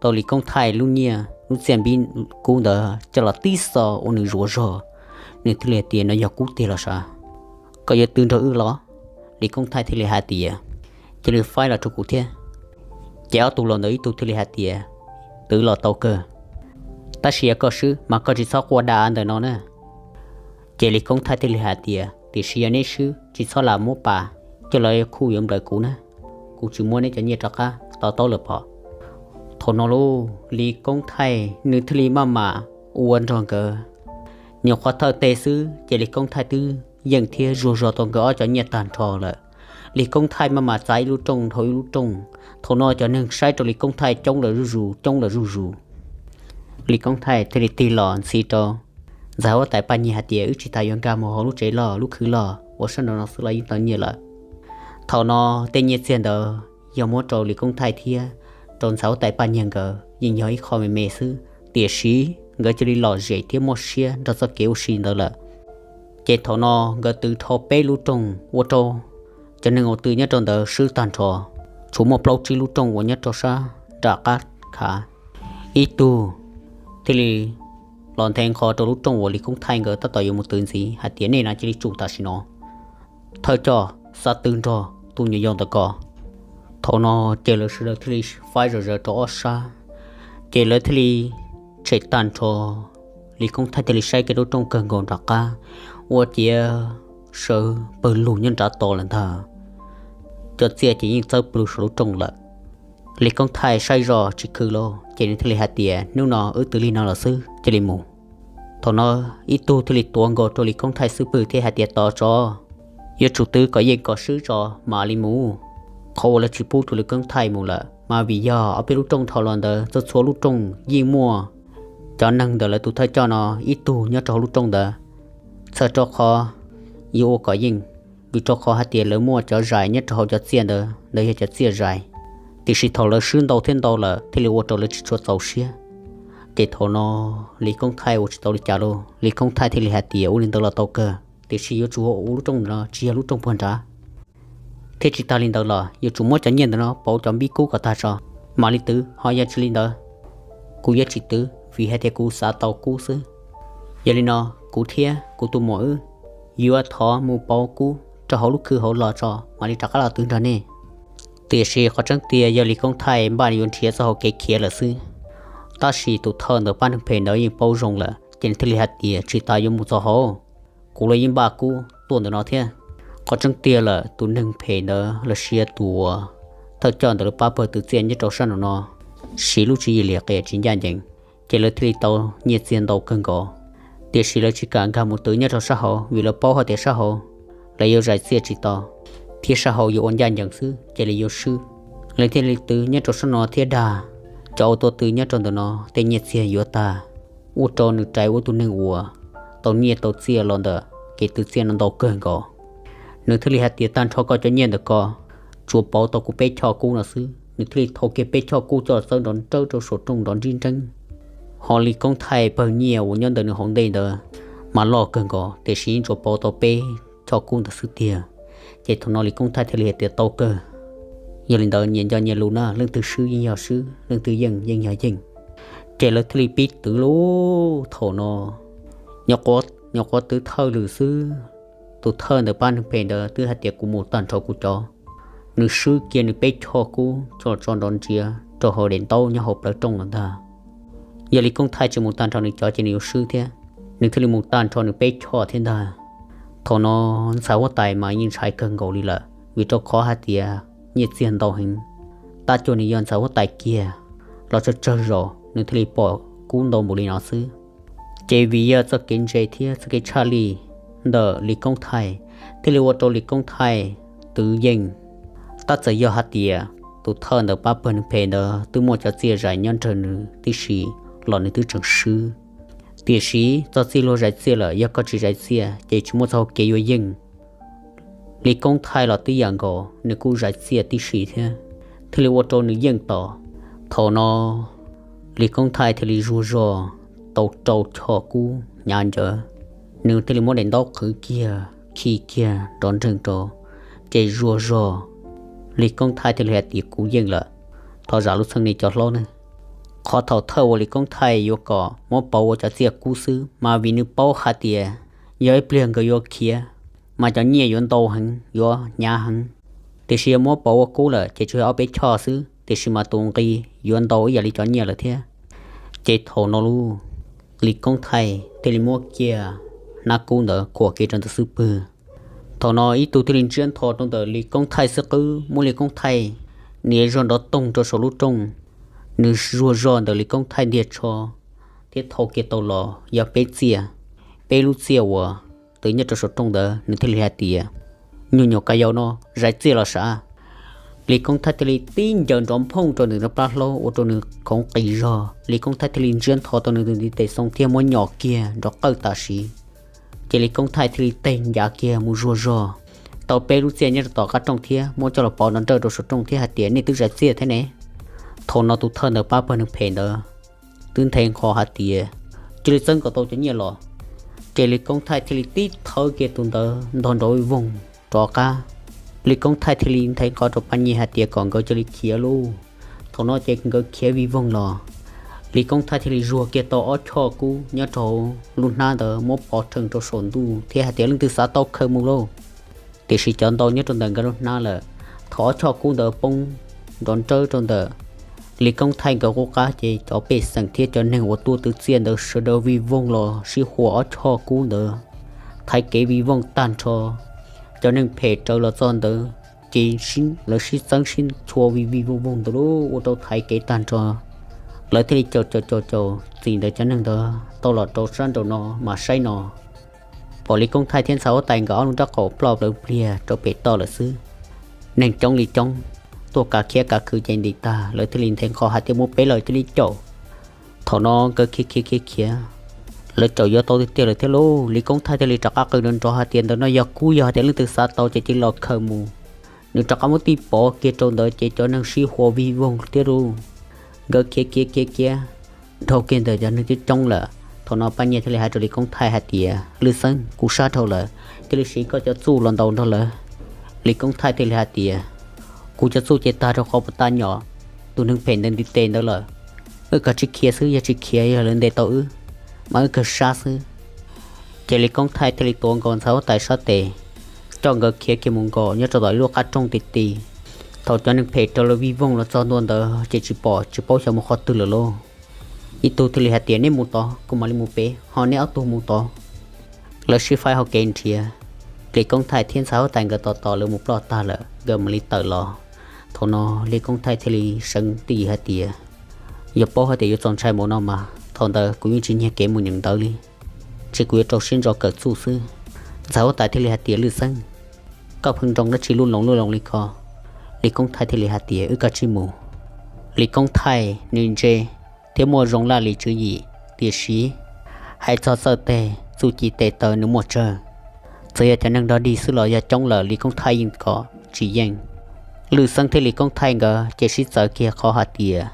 tau Lis Koob Thaij lub nyiaj lub txiaj npib kub ntawd coj los tib xo ua nws zuag zog. Nws thiaj li hais tias, no yog kub tiag los sav, koj yuav twv nrog wb los? Lis Koob Thaij thiaj li hais tias, cia li faib los rau kuv thiab. Ces ob tug los ntawd ib tug thiaj li hais tias, twv los tau kawg, tab sis yog koj swb mas koj tsis txhob quaj da ntawm no na. Ces Lis Koob Thaij thiaj li hais tias, tiam sis yog neb swb tsis txhob lam muab pas, coj los yuav khuj yuav nplawm kuv na, kuv tsis muab neb cov nyiaj rov qab to taub lawm pom. Thaum no lauj, Lis Koob Thaij nws thiaj li maj mam ua nrog nkawd. Nyuam qhuav thawj teg xwb ces Lis Koob Thaij twb yeej thiab zuag zog tau nkawd ob cov nyiaj tag nrho lawm. Lis Koob Thaij maj mam txav ib lub rooj dhau ib lub rooj. Thaum no cov neeg saib rau Lis Koob Thaij coob lawm zuj zus, coob lawm zuj zus. Lis Koob Thaij thiaj li tig los ntxiv rau ntxhais huab tais Paj Nyiag hais tias, wb tsis tas yuav nkag mus hauv lub tsev loj lub khw loj uas sab nraum no xwb los yeej tau nyiaj lawm. Thaum no tej nyiaj txiag ntawd yog muab rau Lis Koob Thaij thiab rau ntxhais huab tais Paj Nyiag nkawd yeej yog ib qho me me xwb, tiam sis nkawd cia li lom zem thiab muaj siab nrog txoj kev ua si ntawd lawm. Ces thaum no nkawd twv dhau peb lub rooj ua rau cov neeg uas twv nyob rau ntawd swb tag nrho, tsuas muaj plaub tsib lub rooj uas nyob rau sab nram qab khav. Ib tug thiaj li los nthe nqho rau lub rooj uas Lis Koob Thaij nkawd tab tom yuav mus twv ntxiv hais tias, nej no cia li tsum tam sim no, thawj coj xav twv nrog tus nyuam yaus ntawm ko. Thaum no ces lawv sawv daws thiaj li faib zom zaws rau ob sab, ces lawv thiaj li tshem tag nrho. Lis Koob Thaij thiaj li saib kiag lub rooj kawg nkaus nram qab, ua ciav sawv pawg lug nyob nrad tos lawm ntag. Cov txiaj ces yeej txawb plws saum lub rooj lawm. Lis Koob Thaij saib zoj tsis khw lauj, ces nws thiaj li hais tias, hnub no wb twv li no los xwb, cia li mus. Thaum no ib tug thiaj li tuav nkaus rau Lis Koob Thaij xub pwg thiab hais tias, tos tso, yuav tsum twv kom yeej kom swb tso mam li mus. Qhov uas lawv tsis pub rau Lis Koob Thaij mus lawm mas vim yog ob peb lub rooj dhau los ntawd txhua txhua lub rooj yeej muaj cov neeg ntawm lawv tus thawj coj no ib tug nyob rau hauv lub rooj ntawd. Txhawm rau qhov yuav ua kom yeej, vim rau qhov hais tias lawv muaj cov zais nyob rau hauv cov txiaj ntawd, ntawd yog cov txiaj zais. Tiam sis thaum lawv swb ntau thiab ntau lawm thiaj li ua rau lawv tsis tshua txaus siab. Ces thaum no Lis Koob Thaij ua tsis tau li cas lauj, Lis Koob Thaij thiaj li hais tias, ua li ntawd los tau kawg, tiam sis yuav tsum ua lub rooj ntawm no tsis yog lub rooj puag nrad. Thiab tsis tas li ntawd los yuav tsum muab cov nyiaj ntawm no pauv cov npib kub kom tag tso mam li twv, ho yog tsis li ntawd kuv yuav tsis twv vim hais tias kuv xav tau kub xwb. Yog li no kuv thiab kuv tus muam wb yuav thov mus pauv kub rau hauv lub khw hauv los tso mam li rov qab los twv nrog nej. Tiam sis qhov tseeb tiag yog Lis Koob Thaij npaj yuav nrhiav txoj hau kev khiav lawm xwb. Tab sis tus thawj ntawm pab neeg phem ntawd yeej paub zoo lawm ces nws thiaj li hais tias, tsis tas yuav mus txog hauv, kuv los yeej npaj kub tuaj ntawm no thiab. Qhov tseeb tiag lawm tus neeg phem ntawd los sis tus uas thawj coj ntawd lawv pab pawg twv txiaj nyob rau sab nraum no siv lub tswv yim liam qias tsis ncaj ncees, ces lawv thiaj li tau nyiaj txiag ntau kawg nkaus. Tiam sis lawv tsis kam nkag mus twv nyob rau sab hauv vim lawv paub hais tias sab hauv lawv yuav zais txiaj tsis tau, thiab sab hauv yuav ua ncaj ncees xwb ces lawv yuav swb. Lawv thiaj li twv nyob rau sab no thiab dag cov uas tuaj twv nyob rau ntawm no tej nyiaj txiag yuav tag, ua rau nws rais ua tus neeg uas tau nyiaj tau txiaj los ntawm kev twv txiaj no ntau kawg nkaus. Nws thiaj li hais tias, tag nrho koj cov nyiaj ntawm ko tsuas pauv tau kuv peb choj kub no xwb. Nws thiaj li thau kiag peb choj kub coj txawb nrov nrawb rau saum rooj nrov nrib nreeb. Ho Lis Koob Thaij pawg nyiaj uas nyob ntawm nws hauv ntej ntawd mas loj kawg nkaus tiam sis yeej tsuas pauv tau peb choj kub ntawd xwb tiag. Ces thaum no Lis Koob Thaij thiaj li hais tias, tau kawg, yog li ntawd nyias nco nyias lus na, leej twg swb yeej yog swb, leej twg yeej yeej yog yeej. Ces lawv thiaj li pib twv lauj. Thaum no nyuam qhuav twv thawj lwm xwb, tus thawj ntawm pab neeg phem ntawd twb hais tias kuv mus tag nrho kuv cov. Nws swb kiag nws peb choj kub coj los tso nrov ntsiav rau hauv daim ntaub nyob hauv plawv rooj lawm ntag. Yog Lis Koob Thaij tsis mus tag nrho nws cov ces nws yuav swb thiab. Nws thiaj li mus tag nrho nws peb choj thiab ntag. Thaum no ntxhais huab tais mas yeej ntshai kawg nkaus li lawm vim rau qhov hais tias nyiaj txiag ntau heev. Tab cuag nws yog ntxhais huab tais kiag los tsawg tsawg zaus nws thiaj li pom kub ntau npaum li no xwb. Ces vim yog txoj kev ntse thiab txoj kev tshaj lij ntawm Lis Koob Thaij thiaj li ua rau Lis Koob Thaij twv yeej. Tab txawm yog hais tias tus thawj ntawm pab pawg neeg phem ntawd twb muaj cov txiaj zais nyob nrog nws tib si los nws twb tseem swb. Tiam sis txoj txij luag zais txiaj lawm, yog koj tsis zais txiaj ces tsis muaj txoj hau kev yuav yeej. Lis Koob Thaij los tib yam nkaus, nws kuj zais txiaj tib si thiab, thiaj li ua rau nws yeej tos. Thaum no Lis Koob Thaij thiaj li zuag zog tau rau choj kub hnyav ncawv, nws thiaj li muab daim ntaub qhwv kiag khi kiag nrov nreeg rau ces zuag zog. Lis Koob Thaij thiaj li hais tias, Kuv yeej lawm, thov zam lub txheej nej cov hlob nawb. Qhov thaum thawj uas Lis Koob Thaij yuav kom Muab Pov ua cov txiaj kub xwb mas vim nws paub hais tias yog ib pliag nkawd yuav khiav mas cov nyiaj yuav ntau heev, yuav hnyav heev. Tiam sis yog Muab Pov ua kub lawm ces tsuas yog ob peb choj xwb, tiam sis mas tus nqi yuav ntau ib yam li cov nyiaj lawm thiab. Ces thaum no lub, Lis Koob Thaij thiaj li muab kiag hnab kub ntawd khuam kiag rau ntawm xub pwg. Thaum no ib tug thiaj li ntsiab ntho rau ntawm Lis Koob Thaij xwb qwb, muab Lis Koob Thaij nias zog nrov toog rau saum lub rooj. Nws zuag zog ntawm Lis Koob Thaij ntiag tsho thiab thau kiag tau los yog peb txiaj, peb lub txiaj uas twb nyob rau saum rooj ntawd. Nws thiaj li hais tias, Nyuag nyuam ka yau no, zais txiaj los sav? Lis Koob Thaij thiaj li tib ncaws nrov nphooj rau nws plab hlaub ua rau nws khoov qis zog. Lis Koob Thaij thiaj li ntsiab ntho tau nws tus ntiv tes xoo thiab muab nyom kiag nrov qawj tam sim. Ces Lis Koob Thaij thiaj li teg ncav kiag mus zuag zog tau peb lub txiaj nyob rau tom qab rooj thiab muab coj los pov nrov nrawj rau saum rooj thiab hais tias, Nej twb zais txiaj thiab ne? Thaum no tus thawj ntawd pab pawg neeg phem ntawd twb nthe nqho hais tias, Cia li txeeb kom tau cov nyiaj los. Ces Lis Koob Thaij thiaj li tib thawb kiag tus ntawd ntog nrov vij voog rov qab. Lis Koob Thaij thiaj li nthe nqho rau Paj Nyiag hais tias kom nkawd cia li khiav lauj. Thaum no ces nkawd khiav vij voog los, Lis Koob Thaij thiaj li zuag kiag tau ob choj kub nyob rau lub hnab ntawd muab pov rhees rau saum ntuj thiab hais tias, Leej twg xav tau khaws mus lauj. Tiam sis cov ntau nyob rau ntawm nkawd lub hnab lawm. Thaum ob choj kub ntawd poob nrov nrawj rau ntawm Lis Koob Thaij nkawd qub qab ces cov pej xeem thiab cov neeg uas tuaj twv txiaj ntawd sawv daws vij voog los sib huas ob choj kub ntawd, thaiv kev vij voog tag nrho. Cov neeg phem raws los txog ntawd ces lawv sib txeeb sib chua vij vij voog voog ntawd lauj, ua rau thaiv kev tag nrho. Lawv thiaj li caum caum caum caum txim ntawd cov neeg ntawd tau los rau sab nraum no mas saib no, pom Lis Koob Thaij thiab ntxhais huab tais nkawd ob lub nraub qaum ploj plaws pliag rau pem toj lawm xwb. Neeg coob li coob tuaj kav khiab kav khw ces ntim tag, lawv thiaj li nthe nqho hais tias, Mus pem lawm, cia li caum. Thaum no nkawd khiav khiav khiav khiav, lawv caum yuav tau tiag tiag lawm thiab lauj. Lis Koob Thaij thiaj li rov qab qw nrov nrov hais tias, Ntawm no yog kub, yog hais tias leej twg xav tau ces cia li los khaws mus. Nws rov qab muab tij pov kiag rau ntawd ces cov neeg sib huas vij voog thiab lauj. Nkawd khiav khiav khiav khiav dhau kiag ntawm cov neeg coob coob lawm. Thaum no Paj Nyiag thiaj li hais rau Lis Koob Thaij hais tias, Lwj Xeeb, kuv sab dhau lawm, cia li siv koj cov txuj los ntaus nrog lawv. Lis Koob Thaij thiaj li hais tias, Kuv cov txuj ces tag rau qhov puas tag nyom tus neeg phem ntawd ntiv tes ntawd lawm. Wb kav tsij khiav xwb, yog tsis khiav yog lawv ntes tau wb mas wb kawg sab xwb. Ces Lis Koob Thaij thiaj li tuav nkaus ntxhais huab tais sab tes, coj nkawd khiav kiag mus nkaus nyob rau tom ib lub qab rooj ti ti. Thaum cov neeg phem raws lawv vij voog los txog ntua ntawd ces tsis pom tsis paub xyov mus qhov twg lawm lauj. Ib tug thiaj li hais tias, Neb mus tod, kuv mam li mus pem, ho neb ob tug mus tod. Lawv sib faib hauv kev nrhiav, Lis Koob Thaij thiab ntxhais huab tais nkawd tos tos lawv mus ploj tag lawm nkawd mam li tawm los. Thaum no Lis Koob Thaij thiaj li seev ti hais tias, Yog paub hais tias yuav txaus ntshai mus no mas thaum ntawd kuv yeej tsis nyiag kev mus nyeem ntawv li, ces kuv yuav rau siab ntso kawm txuj xwb. Ntxhais huab tais thiaj li hais tias, Lwj Xeeb, koj pheej nroo dab tsi lub loos lub loos li ko? Lis Koob Thaij thiaj li hais tias, Wb kav tsij mus. Lis Koob Thaij nws ntse thiab muaj zoo laj lim tswv yim, tiam sis hais txog txawj teg txuj ci tes taw nws muaj tsawg. Txawm yog cov neeg dog dig xwb los yog coob lawm Lis Koob Thaij yeej kom tsis yeej. Lwj Xeeb thiab Lis Koob Thaij nkawd ces sib txawv kiag qhov hais tias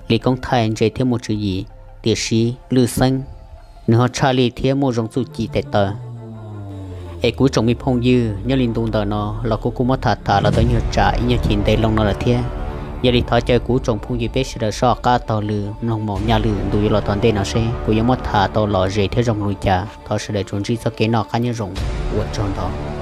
Lis Koob Thaij ntse thiab muaj tswv yim, tiam sis Lwj Xeeb nws ho tshaj lij thiab muaj zoo txuj ci tes taw. Es kuv ib tsoom me phooj ywg, nyob li ntu ntawm no los kuv kuj muab tham tham los tau nyuag tsam ib nyuag chim ntev loo no lawm thiab. Yog li thov caw kuv ib tsoom phooj ywg peb sawv daws soj qab taug lw mloog maum nyaj lwm ntu yuav los tom ntej no seb kuv yuav muab tham tau lom zem thiab zoo li cas. Thov sawv daws tsuas ntsib txoj kev noj qab nyob zoo, ua tsaug ntau.